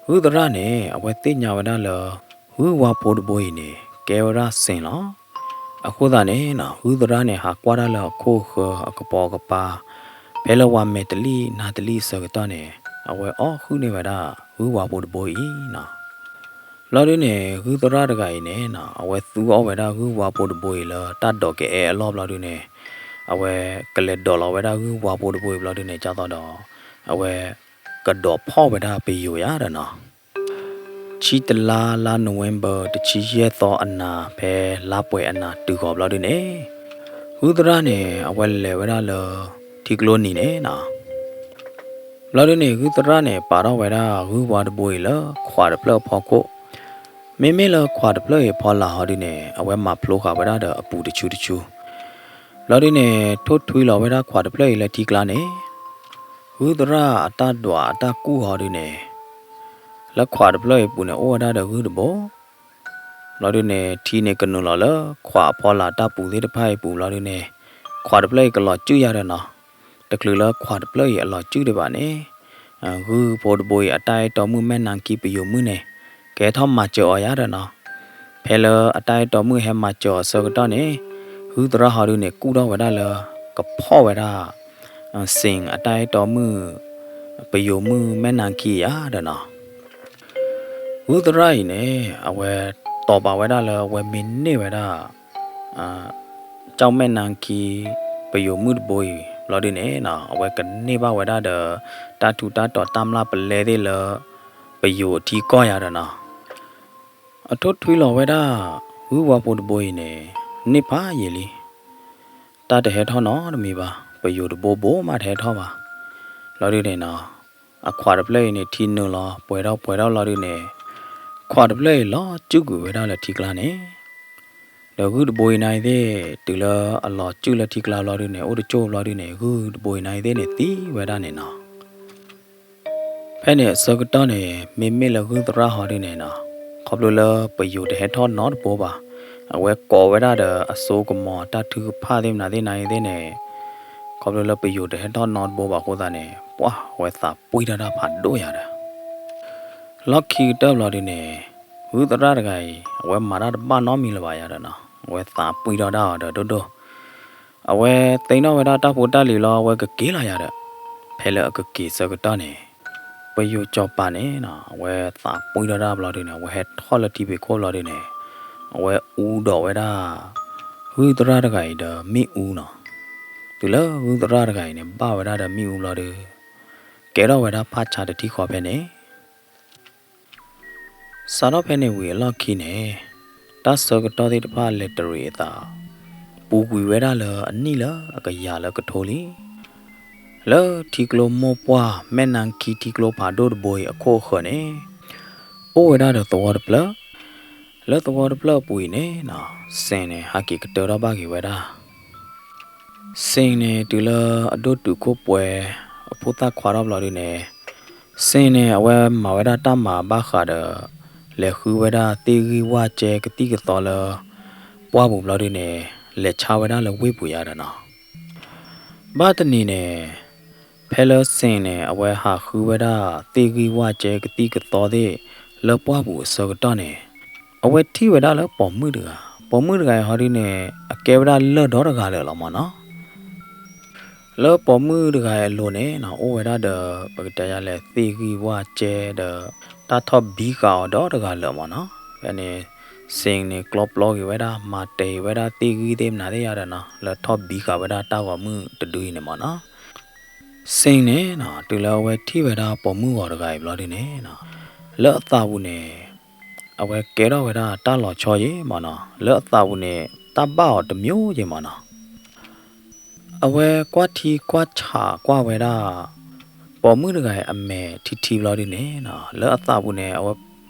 ၤ, ဂုၢ်သရၣ်န့ၣ် အဝဲသ့ၣ်ညါဝဲဒၣ်လၢ ဂုၢ်ဝါဖိတဘိအံၤန့ၣ် ကဲဝဲဒၣ်စ့ၣ်လီၤ. အဃိသတးန့ၣ်နီၤ, ဂုၢ်သရၣ်န့ၣ် ဟးကွၢ်တၢ်လၢအခိၣ်အဃၢၤအကပိာ်ကပၤ, ဖဲလၢဝၤမဲာ်တလံၣ်နါတလံၣ်အဆၢကတီၢ်န့ၣ်, အဝဲအီၣ်ဃုာ်န့ၢ်ဝဲဒၣ်ဂုၢ်ဝါဖိတဘိအံၤနီၤ. ဘျီဒုန့ၣ် ဂုၢ်သရၣ်တဂၤအံၤန့ၣ်နီၤ, အဝဲသူအီၣ်ဝဲဒၣ်ဂုၢ်ဝါဖိတဘိအံၤလၢတၢ်ဒိးကအဲအလီၢ်ဘျီဒုန့ၣ်, အဝဲကလဲၤဒိးလီၤဝဲဒၣ်ဂုၢ်ဝါဖိတဘိအံၤဘျီဒုန့ၣ် ကၢ်သီဒီး အဝဲကဒိးဖီၣ်ဝဲဒၣ်ပယိၤယၤဒီးနီၤ. ဆံတလါ လါ November တဆံယဲၢ်သီအနၤ ဖဲလါပှဲၤအနၤတုၤဃီၤဘျီဒုန့ၣ်, ဂုၢ်သရၣ်န့ၣ် အဝဲလဲၤဝဲဒၣ်လၢထံကျိနံၤန့ၣ်နီၤ. ဘျီဒုန့ၣ် ဂုၢ်သရၣ်န့ၣ် ပာ်ထီၣ်ဝဲဒၣ်ဂုၢ်ဝါတဘိအံၤလၢခွးတဖျၢၣ်အဖီခိၣ်, မ့မ့ၢ်လၢခွးတဖျၢၣ်အံၤအဖီလာ်ဟီဒုန့ၣ် အဝဲမၤဖျိဃာ်ဝဲဒၣ်ဒီးအပူၤတဆူတဆူ ဘျီဒုန့ၣ် ထိၣ်ထွံလီၤဝဲဒၣ်ခွးတဖျၢၣ်အံၤလၢထံကျါန့ၣ်, ဂုၢ်သရၣ်အတၢ်ဒွးအတၢ်ကူၣ်ဟီဒုန့ၣ်, လၢခွးတဖျၢၣ်အံၤပူၤန့ၣ် အိၣ်ဝဲဒၣ်ဒီးဂုၢ်တဘိ, ဘျီဒုန့ၣ် ထံန့ၣ်ကနုာ်လီၤလၢခွးအဖီလာ်တၢ်ပူၤသ့ၣ်တဖၣ်အံၤပူၤဘျီဒုန့ၣ်, ခွးတဖျၢၣ်အံၤကလီၤစုၣ်ယၤဒီးနီၤ, တချုးလၢခွးတဖျၢၣ်အံၤအလီၤစုၣ်ဒံးဘၣ်န့ၣ်, ဂုၢ်ဖိတဘိအံၤအတၢ်အဲၣ်တီမုၣ်မဲၢ်နၤခံပယိၤမုၣ်န့ၣ်, ကဟဲထီၣ်မၤစၢၤအီၤယၤဒီးနီၤ. ဖဲလၢအတၢ်အဲၣ်တီမုၣ်ဟဲမၤစၢၤအီၤအဆၢကတီၢ်န့ၣ်, ဂုၢ်သရၣ်ဟီဒုန့ၣ် ကူၣ်ထီၣ်ဝဲဒၣ်လၢ ကဖီၣ်ဝဲဒၣ် စ့ၣ်အတၢ်အဲၣ်တီမုၣ် ပယိၤမုၣ်မဲၢ်နၤခံယၤဒီးနီၤ. ဂုၢ်သရၣ်အံၤန့ၣ် အဝဲတီၤပာ်ဝဲဒၣ်လၢအဝဲမ့ၢ်န့ၢ်ဝဲဒၣ် ကၠီၣ်မဲၢ်နၤခံ ပယိၤမုၣ်တဘိအံၤ ဘျီဒုန့ၣ်နီၤ, အဝဲကန့ၢ်ဘၣ်ဝဲဒၣ်ဒီး တၢ်ထူးတၢ်တီၤတၢ်မျၢ်ပလဲသ့ၣ်လၢ ပယိၤအထံကီၢ်ယၤဒီးနီၤ. အထိၣ်ထွံလီၤဝဲဒၣ် ဂုၢ်ဝါဖိတဘိအံၤန့ၣ် န့ၢ်ဖးယံာ်လံ. တၢ်တဟဲထီၣ်နီတမံၤဘၣ်, ပယိၤတဘိဘိမးတဟဲထီၣ်ဘၣ်. ဘျီဒုန့ၣ်နီၤ, အခွးတဖျၢၣ်အံၤန့ၣ် ထံနုာ်လီၤ ပှဲၤထီၣ်ပှဲၤထီၣ်ဘျီဒုန့ၣ်, ခွးတဖျၢၣ်အံၤလီၤစုၣ်ကွံာ်ဝဲဒၣ်လၢထံကျါန့ၣ် ဒီးဂုၢ်တဘိအံၤနၤအံၤသ့ၣ် တုၤလၢအလီၤစုၣ်လၢထံကျါဘျီဒုန့ၣ် အိၣ်တကၠိၢ်ဘျီဒုန့ၣ် ဂုၢ်တဘိအံၤနၤအံၤသ့ၣ်န့ၣ် သံဝဲဒၣ်န့ၣ်နီၤ. ဖဲန့ၣ်အဆၢကတီၢ်န့ၣ် မ့မ့ၢ်လၢဂုၢ်သရၣ်ဟီဒုန့ၣ်နီၤ, ခီဖျိလၢပယိၤတဟဲထီၣ်နီတဘိဘၣ်, အဝဲကိးဝဲဒၣ်ဒီးအစိကမီၤတၢ်ထုကဖၣ်သ့ၣ်မနုၤသ့ၣ်နၤအံၤသ့ၣ်န့ၣ်, ခီဖျိလၢပယိၤတဟဲထီၣ်နီတဘိဘၣ်အဃိသတးန့ၣ် ပှၢ်အဝဲသးပှံၢ်ထီၣ်တၢ်ဖးဒိၣ်ယၤဒီး လီၢ်ခံကတၢၢ်ဘျီဒုန့ၣ်, ဂုၢ်သရၣ်တဂၤအံၤ အဝဲမၤတၢ်တဘၣ်နီတမံၤလၢၤဘၣ်ယၤဒီးနီၤ, အဝဲသးပှံၢ်ထီၣ်ဒၣ်အီၤဒီးဒိၣ်ဒိၣ်, အဝဲသ့ၣ်နီၣ်ဝဲဒၣ်တၢ်ဖိတၢ်လံၤလီၤ အဝဲကက့ၤလီၤယၤဒီး, ဖဲလၢအကက့ၤဆၢကတီၢ်န့ၣ်, ပယိၤစီၤပၤန့ၣ်နီၤ အဝဲသးပှံၢ်ထီၣ်ဒၣ်ဘျီဒုန့ၣ် အဝဲဟဲထီၣ်လၢထံဖံးခိၣ်ဘျီဒုန့ၣ်, အဝဲအူဒီးဝဲဒၣ် ဂုၢ်သရၣ်တဂၤအံၤဒီးမ့ၣ်အူနီၤ. တုၤလၢဂုၢ်သရၣ်တဂၤအံၤန့ၣ် ဘၣ်ဝဲဒၣ်ဒီးမ့ၣ်အူဘျီဒီး ကဲထီၣ်ဝဲဒၣ်ဖးဆါတထံၣ်ဃီဖဲန့ၣ် စးထီၣ်ဖဲန့ၣ်ဝံၤအလီၢ်ခံန့ၣ် တၢ်ဆၢကတီၢ်သ့ၣ်တဖၣ်လဲၤတရံးအသး ပူၤကွံာ်ဝဲဒၣ်လၢအနံၣ်လၢအကယၤလၢကထိလံ. လၢထံကျိမိၢ်ပှၢ် မဲၢ်နါခံထံကျိဖးဒိၣ်တဘိအံၤအခိၣ်အဃၢၤန့ၣ် အိၣ်ဝဲဒၣ်ဒီးသဝီတဖျၢၣ်. လၢသဝီတဖျၢၣ်အပူၤအံၤန့ၣ်နီၤ စ့ၣ်န့ၣ် ဟးက့ၤကတၢၢ်ထီၣ်ဘၣ်က့ၤဝဲဒၣ် စ့ၣ်န့ၣ် တုၤလၢအဒိၣ်တုာ်ခိၣ်ပှဲၤ အဖိသၣ်ခွါထီၣ်ဘျီဒုန့ၣ် စ့ၣ်န့ၣ် အဝဲမၤဝဲဒၣ်တၢ်မၤဘၣ်ဃးဒီး လဲၤဃုဝဲဒၣ်သ့ၣ်ဂံၢ်ဝၣ်ကဲကသံၣ်ကသီလၢ ပှၢ်ပူၤဘျီဒုန့ၣ် လဲၤဆါဝဲဒၣ်လၢဝ့ၢ်ပူၤယါဒီးနီၤ. ဘၣ်တနံၤန့ၣ် ဖဲလၢစ့ၣ်န့ၣ် အဝဲဟးဃုဝဲဒၣ်သ့ၣ်ဂံၢ်ဝၣ်ကဲကသံၣ်ကသီသ့ၣ် လၢပှၢ်ပူၤအဆၢကတီၢ်န့ၣ် အဝဲထံၣ်ဝဲဒၣ်လၢပိာ်မုၣ်တဂၤ, ပိာ်မုၣ်တဂၤအံၤဟီဒုန့ၣ် အကဲဝဲဒၣ်လၢၢ်ဒီတဂၤလၢာ်လီၤမၢ်နီၤ. လၢပိာ်မုၣ်တဂၤအံၤအလိၤန့ၣ်နီၤ အိၣ်ဝဲဒၣ်ဒီး ပကတဲယါလဲၣ် သ့ၣ်ဂံၢ်ဝၣ်ကဲဒီး တၢ်ထီၣ်ဘံဃာ်အီၤဒီတဂၤလၢာ်မၢ်နီၤ. ဖဲန့ၣ် စ့ၣ်န့ၣ် ကျီပျီက့ၤဝဲဒၣ် မၤတဲာ်ဝဲဒၣ်သ့ၣ်ဂံၢ်သ့ၣ်မနုၤသ့ၣ်ယါဒီးနီၤ လၢထီၣ်ဘံဃာ်ဝဲဒၣ်တၢ်ဂီၤမုၢ်တဒုအံၤန့ၣ်မၢ်နီၤ. စ့ၣ်န့ၣ်နီၤ တုၤလၢအဝဲထံၣ်ဝဲဒၣ်ပိာ်မုၣ်ဂီၤတဂၤအံၤဘျီဒုန့ၣ်နီၤ လၢအသးပူၤန့ၣ် အဝဲကဲထီၣ်ဝဲဒၣ်တၢ်လီၤဆီယံၤမၢ်နီၤ. လၢအသးပူၤန့ၣ် တၢ်ဘၣ်အီၤတမျိုးယံၤမၢ်နီၤ. အဝဲကွၢ်ထံကွၢ်ဆးကွၢ်ဝဲဒၣ် ပိာ်မုၣ်တဂၤအံၤအမဲာ်ထံထံဘျီဒုန့ၣ်နီၤ လၢအသးပူၤန့ၣ်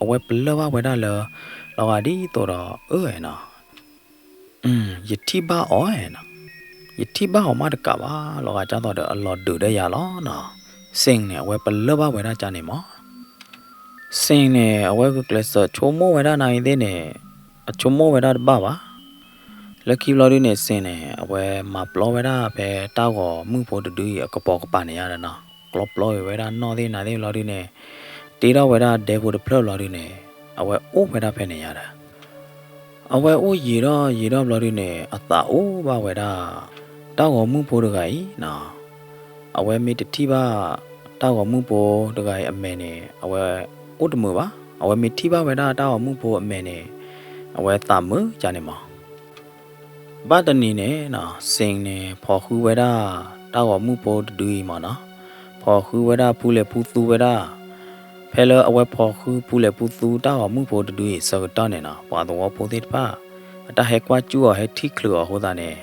အဝဲပလၢၢ်ဘၣ်ဝဲဒၣ်လၢ လီၤဂာ်ဒ်သိးဒီး အၢ နီၤ ယထံၣ်ဘၣ်အီၤနီၤ, ယထံၣ်ဘၣ်အီၤမးတကးဘၣ် လီၤဂာ်ဒ်သိးဒီးအလီၤဒုးဒီးယၤလီၤနီၤ. စ့ၣ်န့ၣ် အဝဲပလၢၢ်ဘၣ်ဝဲဒၣ်ကန့ၣ်မၢ်. စ့ၣ်န့ၣ် အဝဲဂုာ်ကျဲးစၢးဆိကမိၣ်ဝဲဒၣ်နၤအံၤသ့ၣ်န့ၣ် အဆိကမိၣ်ဝဲဒၣ်တဘၣ်ဘၣ်. လၢခံဘျီဒုန့ၣ် စ့ၣ်န့ၣ် အဝဲမၤပျီဝဲဒၣ်ဖဲတၢ်ဂီၤမုၢ်ဖိတဒုအံၤအကပိာ်ကပၤန့ၣ်ယါဒီးနီၤ ကျီပျီက့ၤဝဲဒၣ်နီၣ်သ့ၣ်နၤသ့ၣ်ဘျီဒုန့ၣ် တ့ထီၣ်ဝဲဒၣ်ဒဲဖိတဖျၢၣ်ဘျီဒုန့ၣ် အဝဲအိၣ်ဝဲဒၣ်ဖဲန့ၣ်ယါဒီး အဝဲအိၣ်ယံာ်ထီၣ်ယံာ်ထီၣ်ဘျီဒုန့ၣ် အသးအိၣ်ဘၣ်ဝဲဒၣ် တၢ်ဂီၤမုၢ်ဖိတဂၤအံၤနီၤ. အဝဲမ့ၢ်တထံၣ်ဘၣ် တၢ်ဂီၤမုၢ်ဖိတဂၤအံၤအမဲာ်န့ၣ် အဝဲအိၣ်တမုာ်ဘၣ်. အဝဲမ့ၢ်ထံၣ်ဘၣ်ဝဲဒၣ်တၢ်ဂီၤမုၢ်ဖိအမဲာ်န့ၣ် အဝဲသးမုာ်ကန့ၣ်မၢ်. ဘၣ်တနံၤန့ၣ်နီၤ စ့ၣ်န့ၣ် ဖီၣ်ဃုဝဲဒၣ် တၢ်ဂီၤမုၢ်ဖိတဒုအံၤမၢ်နီၤ. ဖီၣ်ဃုဝဲဒၣ်ဖူလဲၤဖူသူဝဲဒၣ်. ဖဲလၢအဝဲဖီၣ်ဃုဖူလဲၤဖူသူတၢ်ဂီၤမုၢ်ဖိတဒုအံၤအဆၢကတီၢ်န့ၣ်နီၤ ပှၤသဝီဖိသ့ၣ်တဖၣ် အတၢ်ဟဲကွၢ်စူၣ်အီၤဟဲထံၣ်ချုးအီၤအဃိသတးန့ၣ်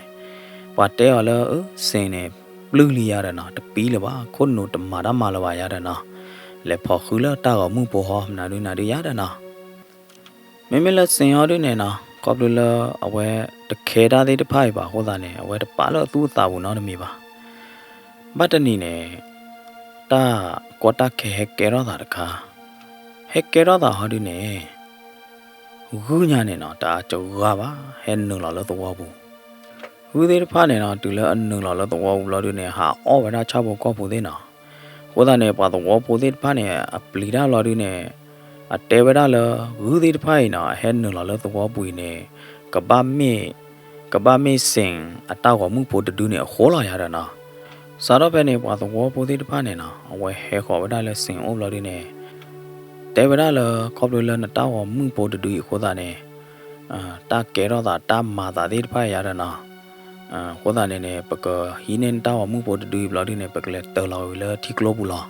ပှၤတဲအီၤလၢ အၢ စ့ၣ်န့ၣ် ပျုၢ်လံယါဒီးနီၤ တပံလၢၤဘၣ် ခိၣ်နူာ်တမၤတၢ်မၤလၢၤဘၣ်ယါဒီးနီၤ လဲၤဖီၣ်ဃုလၢတၢ်ဂီၤမုၢ်ဖိဟီ မနုၤဒုနၤဒုယါဒီးနီၤ. မ့မ့ၢ်လၢစ့ၣ်ဟီဒုန့ၣ်နီၤ ခီဖျိလၢအဝဲတခဲတၢ်သ့ၣ်တဖၣ်အံၤဘၣ်အဃိသတးန့ၣ် အဝဲတပာ်လၢအသူၣ်အသးပူၤနီတမံၤဘၣ်. ဘၣ်တနံၤန့ၣ် တၢ်ကီတၢ်ခဲဟဲကဲထီၣ်သးတခါ, ဟဲကဲထီၣ်သးဟီဒုန့ၣ် ဂုၢ်ညါန့ၣ်နီၤ တအါစှၤဘၣ် ဟဲနုာ်လီၤလၢသဝီပူၤ. ဂုၢ်သ့ၣ်တဖၣ်န့ၣ်နီၤ တုၤလၢအနုာ်လီၤလၢသဝီပူၤဘျီဒုန့ၣ် ဟးအီၣ်ဝဲဒၣ်ဆၣ်ဖိကီၢ်ဖိသ့ၣ်နီၤ. အဃိသတးန့ၣ် ပှၤသဝီဖိသ့ၣ်တဖၣ်န့ၣ် အပျံၤတၢ်ဘျီဒုန့ၣ် အတဲဝဲဒၣ်လၢ ဂုၢ်သ့ၣ်တဖၣ်အံၤနီၤ အဟဲနုာ်လီၤလၢသဝီပူၤအံၤန့ၣ် ကဘၣ်မ့ၢ် ကဘၣ်မ့ၢ်စ့ၣ်အတၢ်ဂီၤမုၢ်ဖိတဒုန့ၣ်အဃိလီၤယါဒီးနီၤ. စးထီၣ်ဖဲန့ၣ် ပှၤသဝီဖိသ့ၣ်တဖၣ်န့ၣ်နီၤ အဝဲဟဲဃီၤဝဲဒၣ်လၢစ့ၣ်အိၣ်ဘျီဒုန့ၣ် တဲဝဲဒၣ်လၢ ခီဖျိလၢနတၢ်ဂီၤမုၢ်ဖိတဒုအံၤအဃိသတးန့ၣ် တၢ်ကဲထီၣ်သးတၢ်မၤသးသ့ၣ်တဖၣ်ယါဒီးနီၤ. အဃိသတးန့ၣ်န့ၣ် ပကဟံးန့ၢ်နတၢ်ဂီၤမုၢ်ဖိတဒုအံၤဘျီဒုန့ၣ် ပကလဲၤတၢၤလီၤဝံၤလၢထံကျိပူၤလီၤ.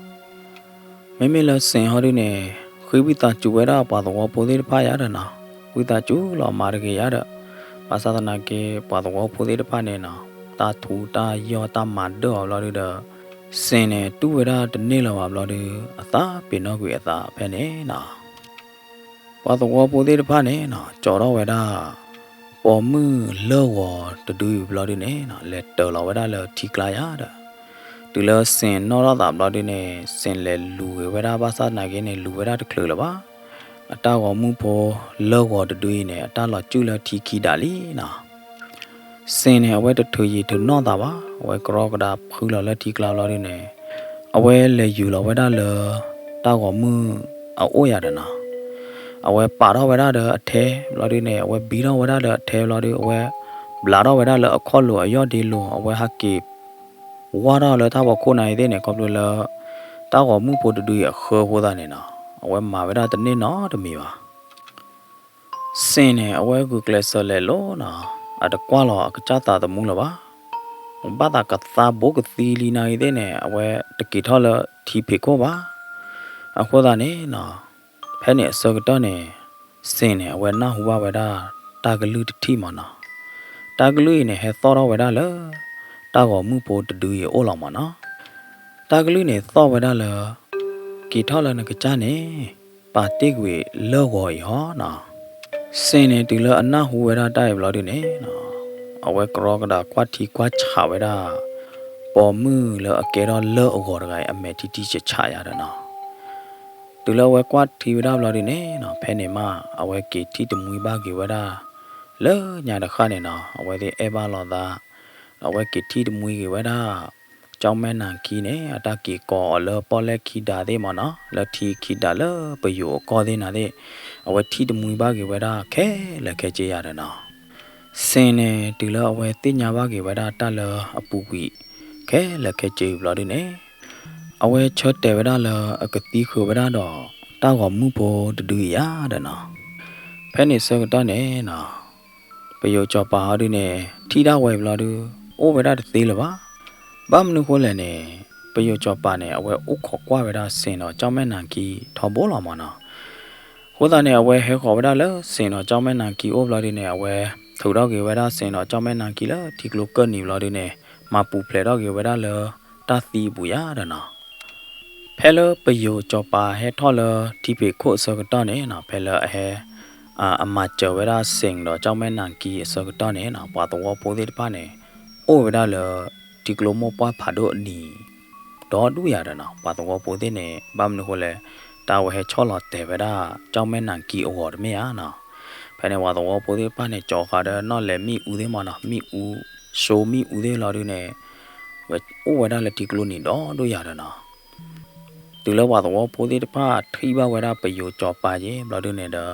မ့မ့ၢ်လၢစ့ၣ်ဟီဒုန့ၣ် ဃ့ဝံသးစူၤဝဲဒၣ်ပှၤသဝီဖိသ့ၣ်တဖၣ်ယါဒီးနီၤ ဝံသးစူၤလီၤမၤတဂ့ၤယါဒီး ဘၣ်ဆၣ်သနာ်က့ ပှၤသဝီဖိသ့ၣ်တဖၣ်န့ၣ်နီၤ တၢ်ထူးတၢ်ယီၢ်တၢ်မၤဒၢၣ်အီၤဘျီဒုဒီး စ့ၣ်န့ၣ်တူၢ်ဝဲဒၣ်တန့ၢ်လၢၤဘၣ်ဘျီဒု အသးပ့ၤနီၣ်ကွံာ်အသးဖဲန့ၣ်နီၤ ပှၤသဝီဖိသ့ၣ်တဖၣ်န့ၣ်နီၤ ကၠီထီၣ်ဝဲဒၣ် ပိာ်မုၣ်လၢၢ်ဂီၤတဒုအံၤဘျီဒုန့ၣ်နီၤ လဲၤတၢၤလီၤဝဲဒၣ်လၢထံကျါယါဒီး တုၤလၢစ့ၣ်နီၣ်ထီၣ်သးဘျီဒုန့ၣ် စ့ၣ်လဲၤလူၤဂ့ၤဝဲဒၣ်ဘၣ်ဆၣ်သနာ်က့န့ၣ် လူၤဝဲဒၣ်တချုးလၢၤဘၣ်. အတၢ်ဂီၤမုၢ်ဖိလၢၢ်ဂီၤတဒုအံၤန့ၣ် အတၢ်လီၤစုၣ်လၢထံခံဒးလံနီၤ စ့ၣ်န့ၣ် အဝဲတထုးယံာ်ထုးနီၢ်သးဘၣ်. အဝဲကရီကဒါဖုလီၤလၢထံကျါဘျီဒုန့ၣ် အဝဲလဲၤယူၤလီၤဝဲဒၣ်လၢ တၢ်ဂီၤမုၢ်အအိၣ်ယါဒီးနီၤ. အဝဲပာ်ထီၣ်ဝဲဒၣ်ဒီးအထဲဘျီဒုန့ၣ် အဝဲဘံထီၣ်ဝဲဒၣ်ဒီးအထဲဘျီဒု အဝဲဘျးထီၣ်ဝဲဒၣ်လၢအခီၣ်လိၤအယီၢ်ဒ့လိၤ အဝဲဟးက့ၤ ဝၢ်ထီၣ်လၢတၢ်ဖီခိၣ်နၤအံၤသ့ၣ်န့ၣ် ခီဖျိလၢ တၢ်ဂီၤမုၢ်ဖိတဒုအံၤအဃၢအဃိသတးန့ၣ်နီၤ အဝဲမၤဝဲဒၣ်တန့ၢ်နီတမံၤဘၣ်. စ့ၣ်န့ၣ် အဝဲဂုာ်ကျဲးစၢးလဲၤလိၤနီၤ အတကွၢ်လီၤအကစၢ်သးသမူလၢၤဘၣ်. ဘၣ်သးကသါဘိကသံလံနၤဂ့ၤသ့ၣ်န့ၣ် အဝဲတက့ၤထီၣ်လၢထံဖံးခိၣ်ဘၣ်. အဃိသတးန့ၣ်နီၤ ဖဲန့ၣ်အဆၢကတီၢ်န့ၣ် စ့ၣ်န့ၣ် အဝဲနၢ်ဟူဘၣ်ဝဲဒၣ် တၢ်ကလုၢ်တထံၣ်မၢ်နီၤ. တၢ်ကလုၢ်အံၤန့ၣ် ဟဲသီၣ်ထီၣ်ဝဲဒၣ်လၢ တၢ်ဂီၤမုၢ်ဖိတဒုအံၤအအိၣ်လီၤမၢ်နီၤ. တၢ်ကလုၢ်န့ၣ်သီၣ်ဝဲဒၣ်လၢ က့ၤထီၣ်လၢနကစၢ်န့ၣ် ပာ်တ့ၢ်ကွံာ်လၢၢ်ဂီၤအံၤဟီနီၤ. စ့ၣ်န့ၣ် တုၤလၢအနၢ်ဟူဝဲဒၣ်တၢ်အံၤဘျီဒုန့ၣ်နီၤ အဝဲကြီကဒးကွၢ်ထံကွၢ်ဆးဝဲဒၣ် ပိာ်မုၣ်လၢအကဲထီၣ်လၢၢ်အဂီၤတဂၤအံၤ အမဲာ်ထံထံဆးဆးယၤဒီးနီၤ. တုၤလၢအဝဲကွၢ်ထံဝဲဒၣ်ဘျီဒုန့ၣ်နီၤ ဖဲန့ၣ်မး အဝဲက့ၤထံၣ်တမှံဘၣ်က့ၤဝဲဒၣ် လၢညါတဃၣ်န့ၣ်နီၤ အဝဲသ့ၣ်အဲၣ်ဘၣ်လိာ်သး ဒီးအဝဲက့ၤထံၣ်တမှံက့ၤဝဲဒၣ် ကၠီၣ်မဲၢ်နၤခံန့ၣ် အတၢ်က့ၤကိးအီၤလၢပီၣ်လဲၣ်ခံဒါသ့ၣ်မၢ်နီၤ လၢထံခံဒါလၢပယိၤအကီၢ်သ့ၣ်နၤသ့ၣ် အဝဲထံၣ်တမှံဘၣ်က့ၤဝဲဒၣ်ခဲလၢာ်ခဲဆ့ယၤဒီးနီၤ. စ့ၣ်န့ၣ် တုၤလၢအဝဲသ့ၣ်ညါဘၣ်က့ၤဝဲဒၣ်တၢ်လၢအပူၤကွံာ် ခဲလၢာ်ခဲဆ့ဘျီဒုန့ၣ် အဝဲဆၢတဲာ်ဝဲဒၣ်လၢအကသံဃုာ်ဝဲဒၣ်ဒီး တၢ်ဂီၤမုၢ်ဖိတဒုအံၤယၤဒီးနီၤ. ဖဲန့ၣ်ဆၢကတီၢ်န့ၣ်နီၤ ပယိၤစီၤပၤဟီဒုန့ၣ် ထံၣ်ဒၣ်ဝဲဘျီဒု အိၣ်ဝဲဒၣ်တသ့လၢၤဘၣ်. ဘၣ်မနုၤဃိလဲၣ်န့ၣ် ပယိၤစီၤပၤန့ၣ် အဝဲအိၣ်ခိးကွၢ်ဝဲဒၣ်စ့ၣ်ဒီးကၠီၣ်မဲၢ်နၤခံထီဘိလီၤမၢ်နီၤ. အဃိသတးန့ၣ် အဝဲဟဲဃီၤဝဲဒၣ်လၢစ့ၣ်ဒီးကၠီၣ်မဲၢ်နၤခံအိၣ်ဘျီဒုန့ၣ် အဝဲထုးထီၣ်က့ၤဝဲဒၣ်စ့ၣ်ဒီးကၠီၣ်မဲၢ်နၤခံလၢထံကျိကၢၢ်နံၤဘျီဒုန့ၣ် မၤပူၤဖျဲးထီၣ်က့ၤဝဲဒၣ်လၢတၢ်သံအပူၤယၤဒီးနီၤ. ဖဲလၢပယိၤစီၤပၤဟဲထီၣ်လၢထံဖံးခိၣ်အဆၢကတီၢ်န့ၣ်နီၤ ဖဲလၢအဟဲ အမၤစၢၤဝဲဒၣ်စ့ၣ်ဒီးကၠီၣ်မဲၢ်နၤခံအဆၢကတီၢ်န့ၣ်နီၤ ပှၤသဝီဖိသ့ၣ်တဖၣ်န့ၣ် အိၣ်ဝဲဒၣ်လၢ ထံကျိမိၢ်ပှၢ်ဖးဒိၣ်အနံၤ ဒီဒူၣ်ယၤဒီးနီၤ. ပှၤသဝီဖိသ့ၣ်န့ၣ် ဘၣ်မနုၤဃိလဲၣ် တၢ်ဝဲဟဲဆီၣ်လီၤတဲာ်ဝဲဒၣ် ကၠီၣ်မဲၢ်နၤခံအဂီၤတမ့ၢ်ဧါနီၤ. ဖဲန့ၣ် ပှၤသဝီဖိသ့ၣ်တဖၣ်န့ၣ် ကၠီၤဃာ်ဒီးနီၣ်လဲၤမ့ၣ်အူသ့ၣ်မၢ်နီၤ မ့ၣ်အူ ရှိမ့ၣ်အူသ့ၣ်လီၤဒုန့ၣ် ဝဲအိၣ်ဝဲဒၣ်လၢထံကျိနံၤဒီဒူၣ်ယၤဒီးနီၤ. တုၤလၢပှၤသဝီဖိသ့ၣ်တဖၣ်ထံၣ်ဘၣ်ဝဲဒၣ်ပယိၤစီၤပၤက့ၤဘျီဒုန့ၣ်ဒီး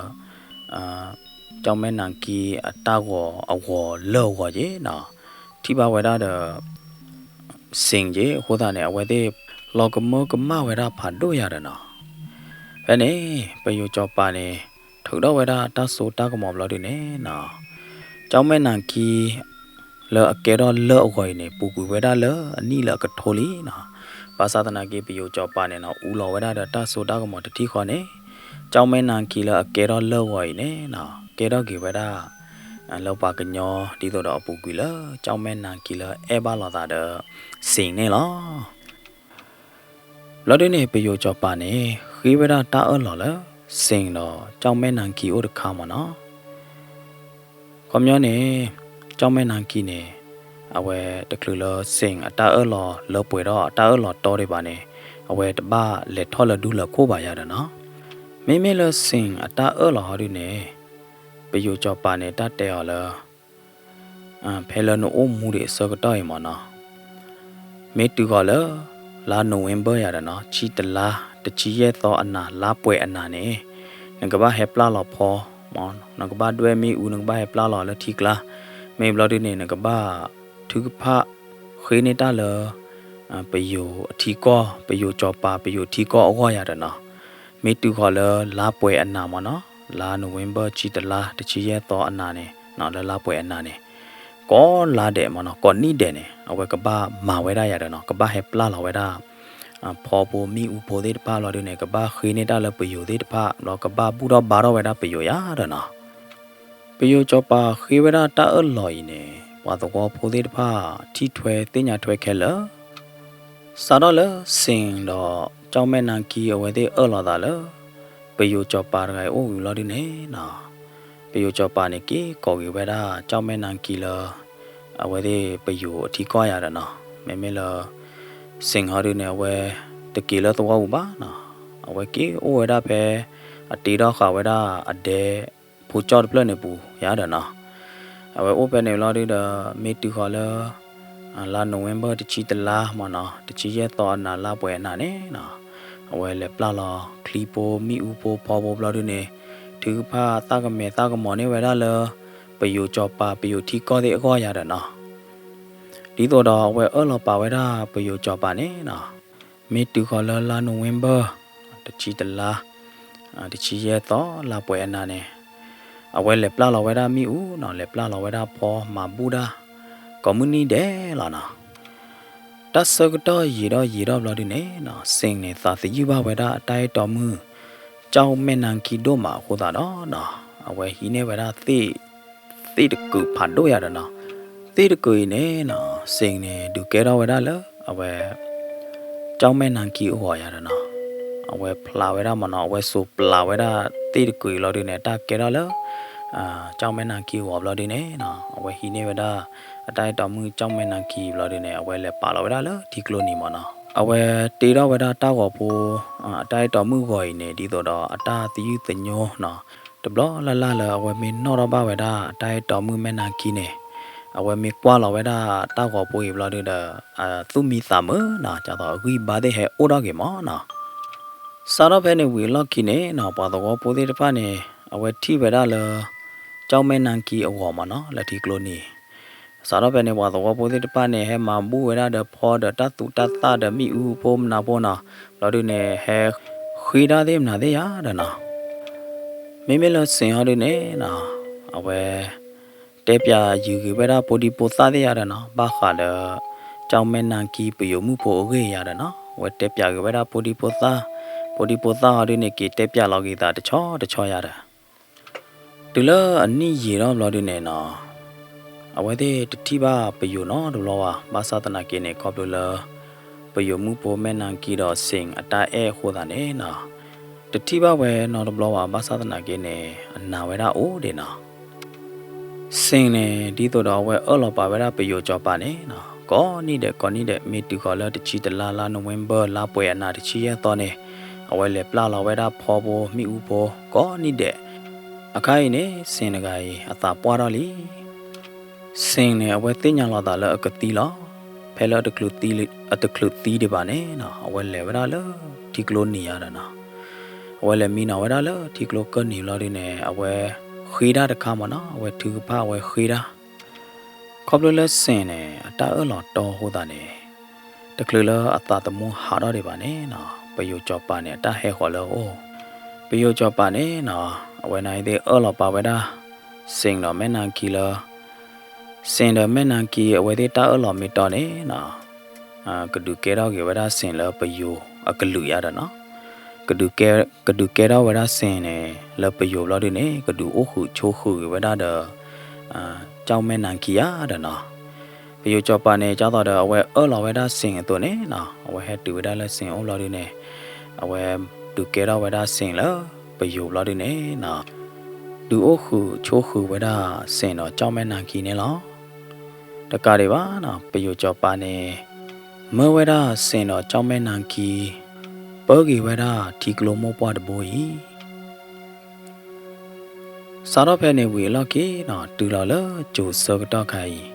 ကၠီၣ်မဲၢ်နၤခံအတၢ်ဂီၤအဂီၤလၢၢ်အဂီၤက့ၤနီၤ ထံၣ်ဘၣ်ဝဲဒၣ်ဒီး စ့ၣ်က့ၤ အဃိသတးန့ၣ် အဝဲသ့ၣ်လီၤကမၢကမၣ်ဝဲဒၣ်ဖးဒိၣ်ယၤဒီးနီၤ. ဖဲန့ၣ် ပယိၤစီၤပၤန့ၣ် ထုးထီၣ်ဝဲဒၣ်တၢ်စိတၢ်ကမီၤဘျီဒုန့ၣ်နီၤ ကၠီၣ်မဲၢ်နၤခံ လၢအကဲထီၣ်လၢၢ်အဂီၤအံၤန့ၣ် ပူၤကွံာ်ဝဲဒၣ်လၢအနံၣ်လၢအကထိလံနီၤ. ဘၣ်ဆၣ်သနာ်က့ ပယိၤစီၤပၤန့ၣ်နီၤ အူလီၤဝဲဒၣ်ဒီးတၢ်စိတၢ်ကမီၤတထံၣ်ဃီန့ၣ် ကၠီၣ်မဲၢ်နၤခံလၢအကဲထီၣ်လၢၢ်အဂီၤအံၤန့ၣ်နီၤ ကဲထီၣ်က့ၤဝဲဒၣ် လၢပှၤကညီ ဒ်သိးဒီးအပူၤကွံာ်လၢ ကၠီၣ်မဲၢ်နၤခံလၢအဲၣ်ဘၣ်လိာ်သးဒီး စ့ၣ်န့ၣ်လီၤ. ဘျီဒုန့ၣ် ပယိၤစီၤပၤန့ၣ် ဃ့ဝဲဒၣ်တၢ်အၢၣ်လီၤလၢ စ့ၣ်ဒီးကၠီၣ်မဲၢ်နၤခံအိၣ်တခါမၢ်နီၤ. ခီပညီန့ၣ် ကၠီၣ်မဲၢ်နၤခံန့ၣ် အဝဲတချုးလၢစ့ၣ်အတၢ်အၢၣ်လီၤလၢပှဲၤဒီးတၢ်အၢၣ်လီၤတီဒံးဘၣ်န့ၣ် အဝဲတဘၣ်လဲၤထီၣ်လၢဒူလၢၢ်ခိၣ်ဘၣ်ယၤဒီးနီၤ. မ့မ့ၢ်လၢစ့ၣ်အတၢ်အၢၣ်လီၤဟီဒုန့ၣ် ပယိၤစီၤပၤန့ၣ် တၢ်တဲအီၤလၢ ဖဲလၢနအိၣ်မူဒံးအဆၢကတီၢ်အံၤမၢ်နီၤ, မ့ၢ်တုၤဃီၤလၢ လါနိၣ်ဝ့ဘၢၣ်ယၤဒီးနီၤ ဆံတလါ တဆံယဲၢ်သီအနၤ လါပှဲၤအနၤန့ၣ် နကဘၣ်ဟဲပျၢ်လီၤဖီ, နကဘၣ်ဒွဲၣ်မ့ၣ်အူ နကဘၣ်ဟဲပျၢ်လီၤလၢထံကျါ, မ့ၢ်ဘျီဒုန့ၣ် နကဘၣ်ထုကဖၣ် ဃ့န့ၢ်တၢ်လၢ ပယိၤအထံကီၢ် ပယိၤစီၤပၤ ပယိၤထံကီၢ်အဂီၢ်ယၤဒီးနီၤ, မ့ၢ်တုၤဃီၤလၢလါပှဲၤအနၤမၢ်နီၤ, လါနိၣ်ဝ့ဘၢၣ် ဆံတလါ တဆံယဲၢ်သီအနၤန့ၣ် လၢလါပှဲၤအနၤန့ၣ် ကိးလါဒဲးမၢ်နီၤ ကိးနံၣ်ဒဲးန့ၣ် အဝဲကဘၣ်မၤဝဲဒၣ်ယၤဒီးနီၤ ကဘၣ်ဟဲပျၢ်လီၤဝဲဒၣ် ဖီဖိမ့ၣ်အူဖိသ့ၣ်တဖၣ်လီၤဒုန့ၣ် ကဘၣ်ဃ့န့ၢ်တၢ်လၢပယိၤသ့ၣ်တဖၣ် ဒီးကဘၣ်ဘူၣ်ထီၣ်ဘါထီၣ်ဝဲဒၣ်ပယိၤယၤဒီးနီၤ. ပယိၤစီၤပၤဃ့ဝဲဒၣ်တၢ်အၢၣ်လီၤအံၤန့ၣ် ပှၤသဝီဖိသ့ၣ်တဖၣ် ထံၣ်ထွဲသ့ၣ်ညါထွဲခဲလၢာ် စးထီၣ်လၢစ့ၣ်ဒီးကၠီၣ်မဲၣ်နါခံအဝဲသ့ၣ်အၢၣ်လီၤသးလၢ ပယိၤစီၤပၤတဂၤအံၤအိၣ်ဝံၤလီၤဒုန့ၣ်နီၤ, ပယိၤစီၤပၤန့ၣ်က့ၤကိးက့ၤဝဲဒၣ်ကၠီၣ်မဲၣ်နါခံလၢ အဝဲသ့ၣ်ပယိၤအထံကီၢ်ယၤဒီးနီၤ, မ့မ့ၢ်လၢ စ့ၣ်ဟီဒုန့ၣ် အဝဲတက့ၤလၢသဝီပူၤဘၣ်နီၤ, အဝဲက့ၤအိၣ်ဝဲဒၣ်ဖဲ အတ့ထီၣ်ဃာ်ဝဲဒၣ်အဒဲ ဖိကၠီၣ်တဖျၢၣ်န့ၣ်ပူၤယၤဒီးနီၤ, အဝဲအိၣ်ဖဲန့ၣ်လီၤဒုဒီး မ့ၢ်တုၤဃီၤလၢ လါနိၣ်ဝ့ဘၢၣ် တဆံတလါမၢ်နီၤ တဆံယဲၢ်သီအနၤ လါပှဲၤအနၤန့ၣ်နီၤ, အဝဲလဲၤပျၢ်လီၤချံဖိမ့ၣ်အူဖိဖီဖိဘျီဒုန့ၣ် ထုကဖၣ်သၣ်ကမဲာ်သၣ်ကမီၤန့ၢ်ဝဲဒၣ်လၢ ပယိၤစီၤပၤပယိၤထံကီၢ်သ့ၣ်အဂီၢ်ယၤဒီးနီၤ, ဒ်သိးဒီးအဝဲအၢၣ်လီၤပာ်ဝဲဒၣ်ပယိၤစီၤပၤန့ၣ်နီၤ, မ့ၢ်တုၤဃီၤလၢလါနိၣ်ဝ့ဘၢၣ် တဆံတလါ တဆံယဲၢ်သီ လါပှဲၤအနၤန့ၣ် အဝဲလဲၤပျၢ်လီၤဝဲဒၣ်မ့ၣ်အူနီၤ လဲၤပျၢ်လီၤဝဲဒၣ်ဖီမၤဘူၣ်ဒၣ် ကိးမုၢ်နံၤဒဲးလီၤနီၤ. တၢ်ဆၢကတီၢ်ယံာ်ထီၣ်ယံာ်ထီၣ်ဘျီဒုန့ၣ်နီၤ စ့ၣ်န့ၣ်သးသယုၢ်ဘၣ်ဝဲဒၣ်အတၢ်အဲၣ်တီမုၣ် ကၠီၣ်မဲၢ်နၢ်ခံဒိၣ်မးအဃိသတးဒီးနီၤ အဝဲဟံးန့ၢ်ဝဲဒၣ်သ့ၣ် သ့ၣ်တကုာ်ဖးဒိၣ်ယၤဒီးနီၤ, သ့ၣ်တကုာ်အံၤန့ၣ်နီၤ စ့ၣ်န့ၣ်ဒုးကဲထီၣ်ဝဲဒၣ်လၢ အဝဲ ကၠီၣ်မဲၢ်နၢ်ခံအဂီၤယၤဒီးနီၤ, အဝဲဖျးဝဲဒၣ်မ့ၢ်နီၤ အဝဲစိးပျးဝဲဒၣ်သ့ၣ်တကုာ်အံၤဘျီဒုန့ၣ် အတၢ်ကဲထီၣ်လၢ ကၠီၣ်မဲၢ်နၢ်ခံအဂီၤဘျီဒုန့ၣ်နီၤ အဝဲဟံးန့ၢ်ဝဲဒၣ် အတၢ်အဲၣ်တီမုၣ်ကၠီၣ်မဲၢ်နၢ်ခံဘျီဒုန့ၣ် အဝဲလဲၤပာ်လီၤဝဲဒၣ်လၢထံကျိနံၤမ့ၢ်နီၤ, အဝဲတ့ထီၣ်ဝဲဒၣ်တၢ်ဂီၤဖိ အတၢ်အဲၣ်တီမုၣ်ဂီၤအံၤန့ၣ် ဒ်သိးဒီးအတၢ်သယုၢ်သညိနီၤ တဘျီလၢ်လၢ်လၢအဝဲမ့ၢ်နီၣ်ထီၣ်ဘၣ်ဝဲဒၣ်အတၢ်အဲၣ်တီမုၣ်မဲၢ်နၢ်ခံန့ၣ်, အဝဲမ့ၢ်ကွၢ်လီၤဝဲဒၣ်တၢ်ဂီၤဖိအံၤဘျီဒုဒီး သူၣ်မံသးမုာ်နီၤ ဒ်သိးအဂံၢ်ဘါသ့ၣ်ဟဲအိၣ်ထီၣ်က့ၤမ့ၢ်နီၤ, စးထီၣ်ဖဲန့ၣ်ဝံၤအလီၢ်ခံန့ၣ်နီၤ ပှၤသဝီဖိသ့ၣ်တဖၣ်န့ၣ် အဝဲထံၣ်ဝဲဒၣ်လၢ ကၠီၣ်မဲၢ်နၢ်ခံအဂီၤမ့ၢ်နီၤ လၢထံကျိနံၤ စးထီၣ်ဖဲန့ၣ် ပှၤသဝီဖိသ့ၣ်တဖၣ်န့ၣ် ဟဲမၤဘူၣ်ဝဲဒၣ်ဒီးဖီဒီးတၢ်သူတၢ်သၣ်ဒီးမ့ၣ်အူဖိမနၤဖိနီၤ, ဘျီဒုန့ၣ် ဟဲဃ့တၢ်သ့ၣ်မနၤသ့ၣ်ယၤဒီးနီၤ, မ့မ့ၢ်လၢစ့ၣ်ဟီဒုန့ၣ်နီၤ အဝဲ တဲပၠးယုာ်ဂ့ၤဝဲဒၣ်ဖိဒံဖိသၣ်သ့ၣ်ယၤဒီးနီၤ ဘၣ်ဃးဒီး ကၠီၣ်မဲၢ်နၢ်ခံပယိၤမုၣ်ဖိအဂ့ၢ်ယၤဒီးနီၤ အဝဲတဲပၠးဂ့ၤဝဲဒၣ်ဖိဒံဖိသၣ်, ဖိဒံဖိသၣ်ဟီဒုန့ၣ် က့ၤတဲပၠးလီၤဂ့ၤသးတဆီတဆီယၤဒီး တုၤလၢအနံၣ်ယံာ်ထီၣ်ဘျီဒုန့ၣ်နီၤ, အဝဲသ့ၣ်တထံၣ်ဘၣ်ပယိၤနီတဘျီဘၣ်, ဘၣ်ဆၣ်သနာ်က့န့ၣ် ခီဖျိလၢ ပယိၤမုၣ်ဖိမဲၢ်နၢ်ခံဒီးစ့ၣ်အတၢ်အဲၣ်အဃိသတးန့ၣ်နီၤ, တထံၣ်ဘၣ်ဝဲနီတဘျီဘၣ်, ဘၣ်ဆၣ်သနာ်က့န့ၣ် အနာ်ဝဲဒၣ်အိၣ်ဒံးနီၤ. စ့ၣ်န့ၣ် ဒ်သိးဒီးအဝဲအၢၣ်လီၤပာ်ဝဲဒၣ်ပယိၤစီၤပၤန့ၣ်နီၤ, ကိးနံၣ်ဒဲးကိးနံၣ်ဒဲး မ့ၢ်တုၤဃီၤလၢတဆံတလါ လါနိၣ်ဝ့ဘၢၣ် လါပှဲၤအနၤတဆံယဲၢ်သီန့ၣ်, အဝဲလဲၤပျၢ်လီၤဝဲဒၣ်ဖီဖိမ့ၣ်အူဖိ ကိးနံၣ်ဒဲး. အခါအံၤန့ၣ် စ့ၣ်တဂၤအံၤ အသးပှၢ်ထီၣ်လံ. စ့ၣ်န့ၣ် အဝဲသ့ၣ်ညါလီၤသးလၢအကသံလီၤ. ဖဲလၢအတချုးသံဒံးဘၣ်န့ၣ်နီၤ, အဝဲလဲၤဝဲဒၣ်လၢထံကျိနံၤယၤဒီးနီၤ, အဝဲလဲၤမံနီၤဝဲဒၣ်လၢထံကျိကၢၢ်နံၤလီၤဒုန့ၣ် အဝဲဃ့တၢ်တခါမ့ၢ်နီၤ, အဝဲထုကဖၣ်အဝဲဃ့တၢ် ခီဖျိလၢစ့ၣ်န့ၣ် အတၢ်အၢၣ်လီၤတီအဃိသတးန့ၣ်, တချုးလၢအသးသမူဟးထီၣ်ဒံးဘၣ်န့ၣ်နီၤ, ပယိၤစီၤပၤန့ၣ် အတၢ်ဟဲဃီၤလၢအအိၣ်, ပယိၤစီၤပၤန့ၣ်နီၤ, အဝဲန့ၣ်သ့ၣ်အၢၣ်လီၤပာ်ဝဲဒၣ် စ့ၣ်ဒီးမဲၢ်နၢ်ခံလၢ စ့ၣ်ဒီးမဲၢ်နၢ်ခံ အဝဲသ့ၣ်တၢ်အၢၣ်လီၤမ့ၢ်တီန့ၣ်နီၤ, ကဒုးကဲထီၣ်က့ၤဝဲဒၣ်စ့ၣ်လၢပယိၤအကလုာ်ယၤဒီးနီၤ, ကဒုးကဲထီၣ်ဝဲဒၣ်စ့ၣ်န့ၣ် လၢပယိၤဘျီဒုန့ၣ် ကဒုးအိၣ်ဃုာ်ဆိးဃုာ်က့ၤဝဲဒၣ်ဒီး ကၠီၣ်မဲၢ်နၢ်ခံယၤဒီးနီၤ. ပယိၤစီၤပၤန့ၣ် ဒ်သိးဒီးအဝဲအၢၣ်လီၤဝဲဒၣ်စ့ၣ်အသိးန့ၣ်နီၤ, အဝဲဟဲတုၤဝဲဒၣ်လၢစ့ၣ်အိၣ်ဘျီဒုန့ၣ်, အဝဲဒုးကဲထီၣ်ဝဲဒၣ်စ့ၣ်လၢပယိၤဘျီဒုန့ၣ်နီၤ, ဒုးအိၣ်ဃုာ်ဆိးဃုာ်ဝဲဒၣ်စ့ၣ်ဒီးကၠီၣ်မဲၢ်နၢ်ခံန့ၣ်လီၤ. တကးဒံးဘၣ်နီၤ, ပယိၤစီၤပၤန့ၣ် မၢဝဲဒၣ်စ့ၣ်ဒီးကၠီၣ်မဲၢ်နၢ်ခံ ပၢက့ၤဝဲဒၣ်ထံကျိမိၢ်ပှၢ်တဘိအံၤ စးထီၣ်ဖဲန့ၣ်ဝံၤအလီၢ်ခံနီၤ, တုၤလီၤလၢစိၤဆၢကတီၢ်ခါအံၤ,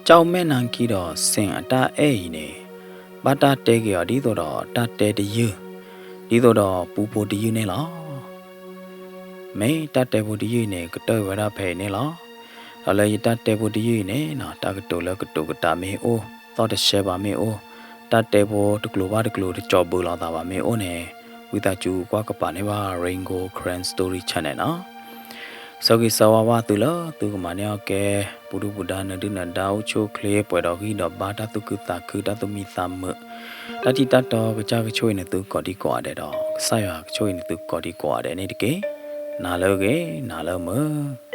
ကၠီၣ်မဲၢ်နၢ်ခံဒီးစ့ၣ်အတၢ်အဲၣ်အံၤန့ၣ်, ဘၣ်တၢ်တဲက့ၤအီၤဒ်သိးဒီးတၢ်တဲတယုၢ်, ဒ်သိးဒီးပူဖိတယုၢ်န့ၣ်လီၤ. မ့ၢ်တၢ်တဲဖိတယုၢ်အံၤန့ၣ် ကတၢၢ်ဝဲဒၣ်ဖဲအံၤန့ၣ်လီၤ. ဒီးလၢယတၢ်တဲဖိတယုၢ်အံၤန့ၣ်နီၤ, တၢ်ကတိၤလၢကတိၤကတးမ့ၢ်အိၣ်, သီၣ်တဆှဲဘၣ်မ့ၢ်အိၣ်, တၢ်တဲဖိတကျိၤဘၣ်တကျိၤတကၠီၤဘုးလိာ်သးဘၣ်မ့ၢ်အိၣ်န့ၣ်, ဝံသးစူၤကွၢ်ကပၤန့ၢ်ဘၣ် Rain Gold Karen Story Channel နီၤ. ဆၢဂ့ၤဆၢဝါဘၣ်သုလၢသုကမၤန့ၢ်အီၤကဲ ပူၤဒုၣ်ပူၤဒါ နၢၤဒုၣ်နၢၤဒါ အိၣ်ဆူၣ်အိၣ်ချ့ ပှဲၤဒီးဂံၢ်ဒီးဘါ တၢ်သူၣ်ခုသးခု တၢ်သူၣ်မံသးမုာ်, တၢ်ထံၣ်တၢ်တီကစၢ်ကဆိၣ်ဂ့ၤန့ၢ်သုကိးဒံကိးဂၤဒဲးဒီး ကစၢ်ယွၤကဆိၣ်ဂ့ၤန့ၢ်သုကိးဒံကိးဂၤဒဲးန့ၣ်တက့ၢ်. နၤလၢအဂ့ၤ, နၤလၢမုာ်.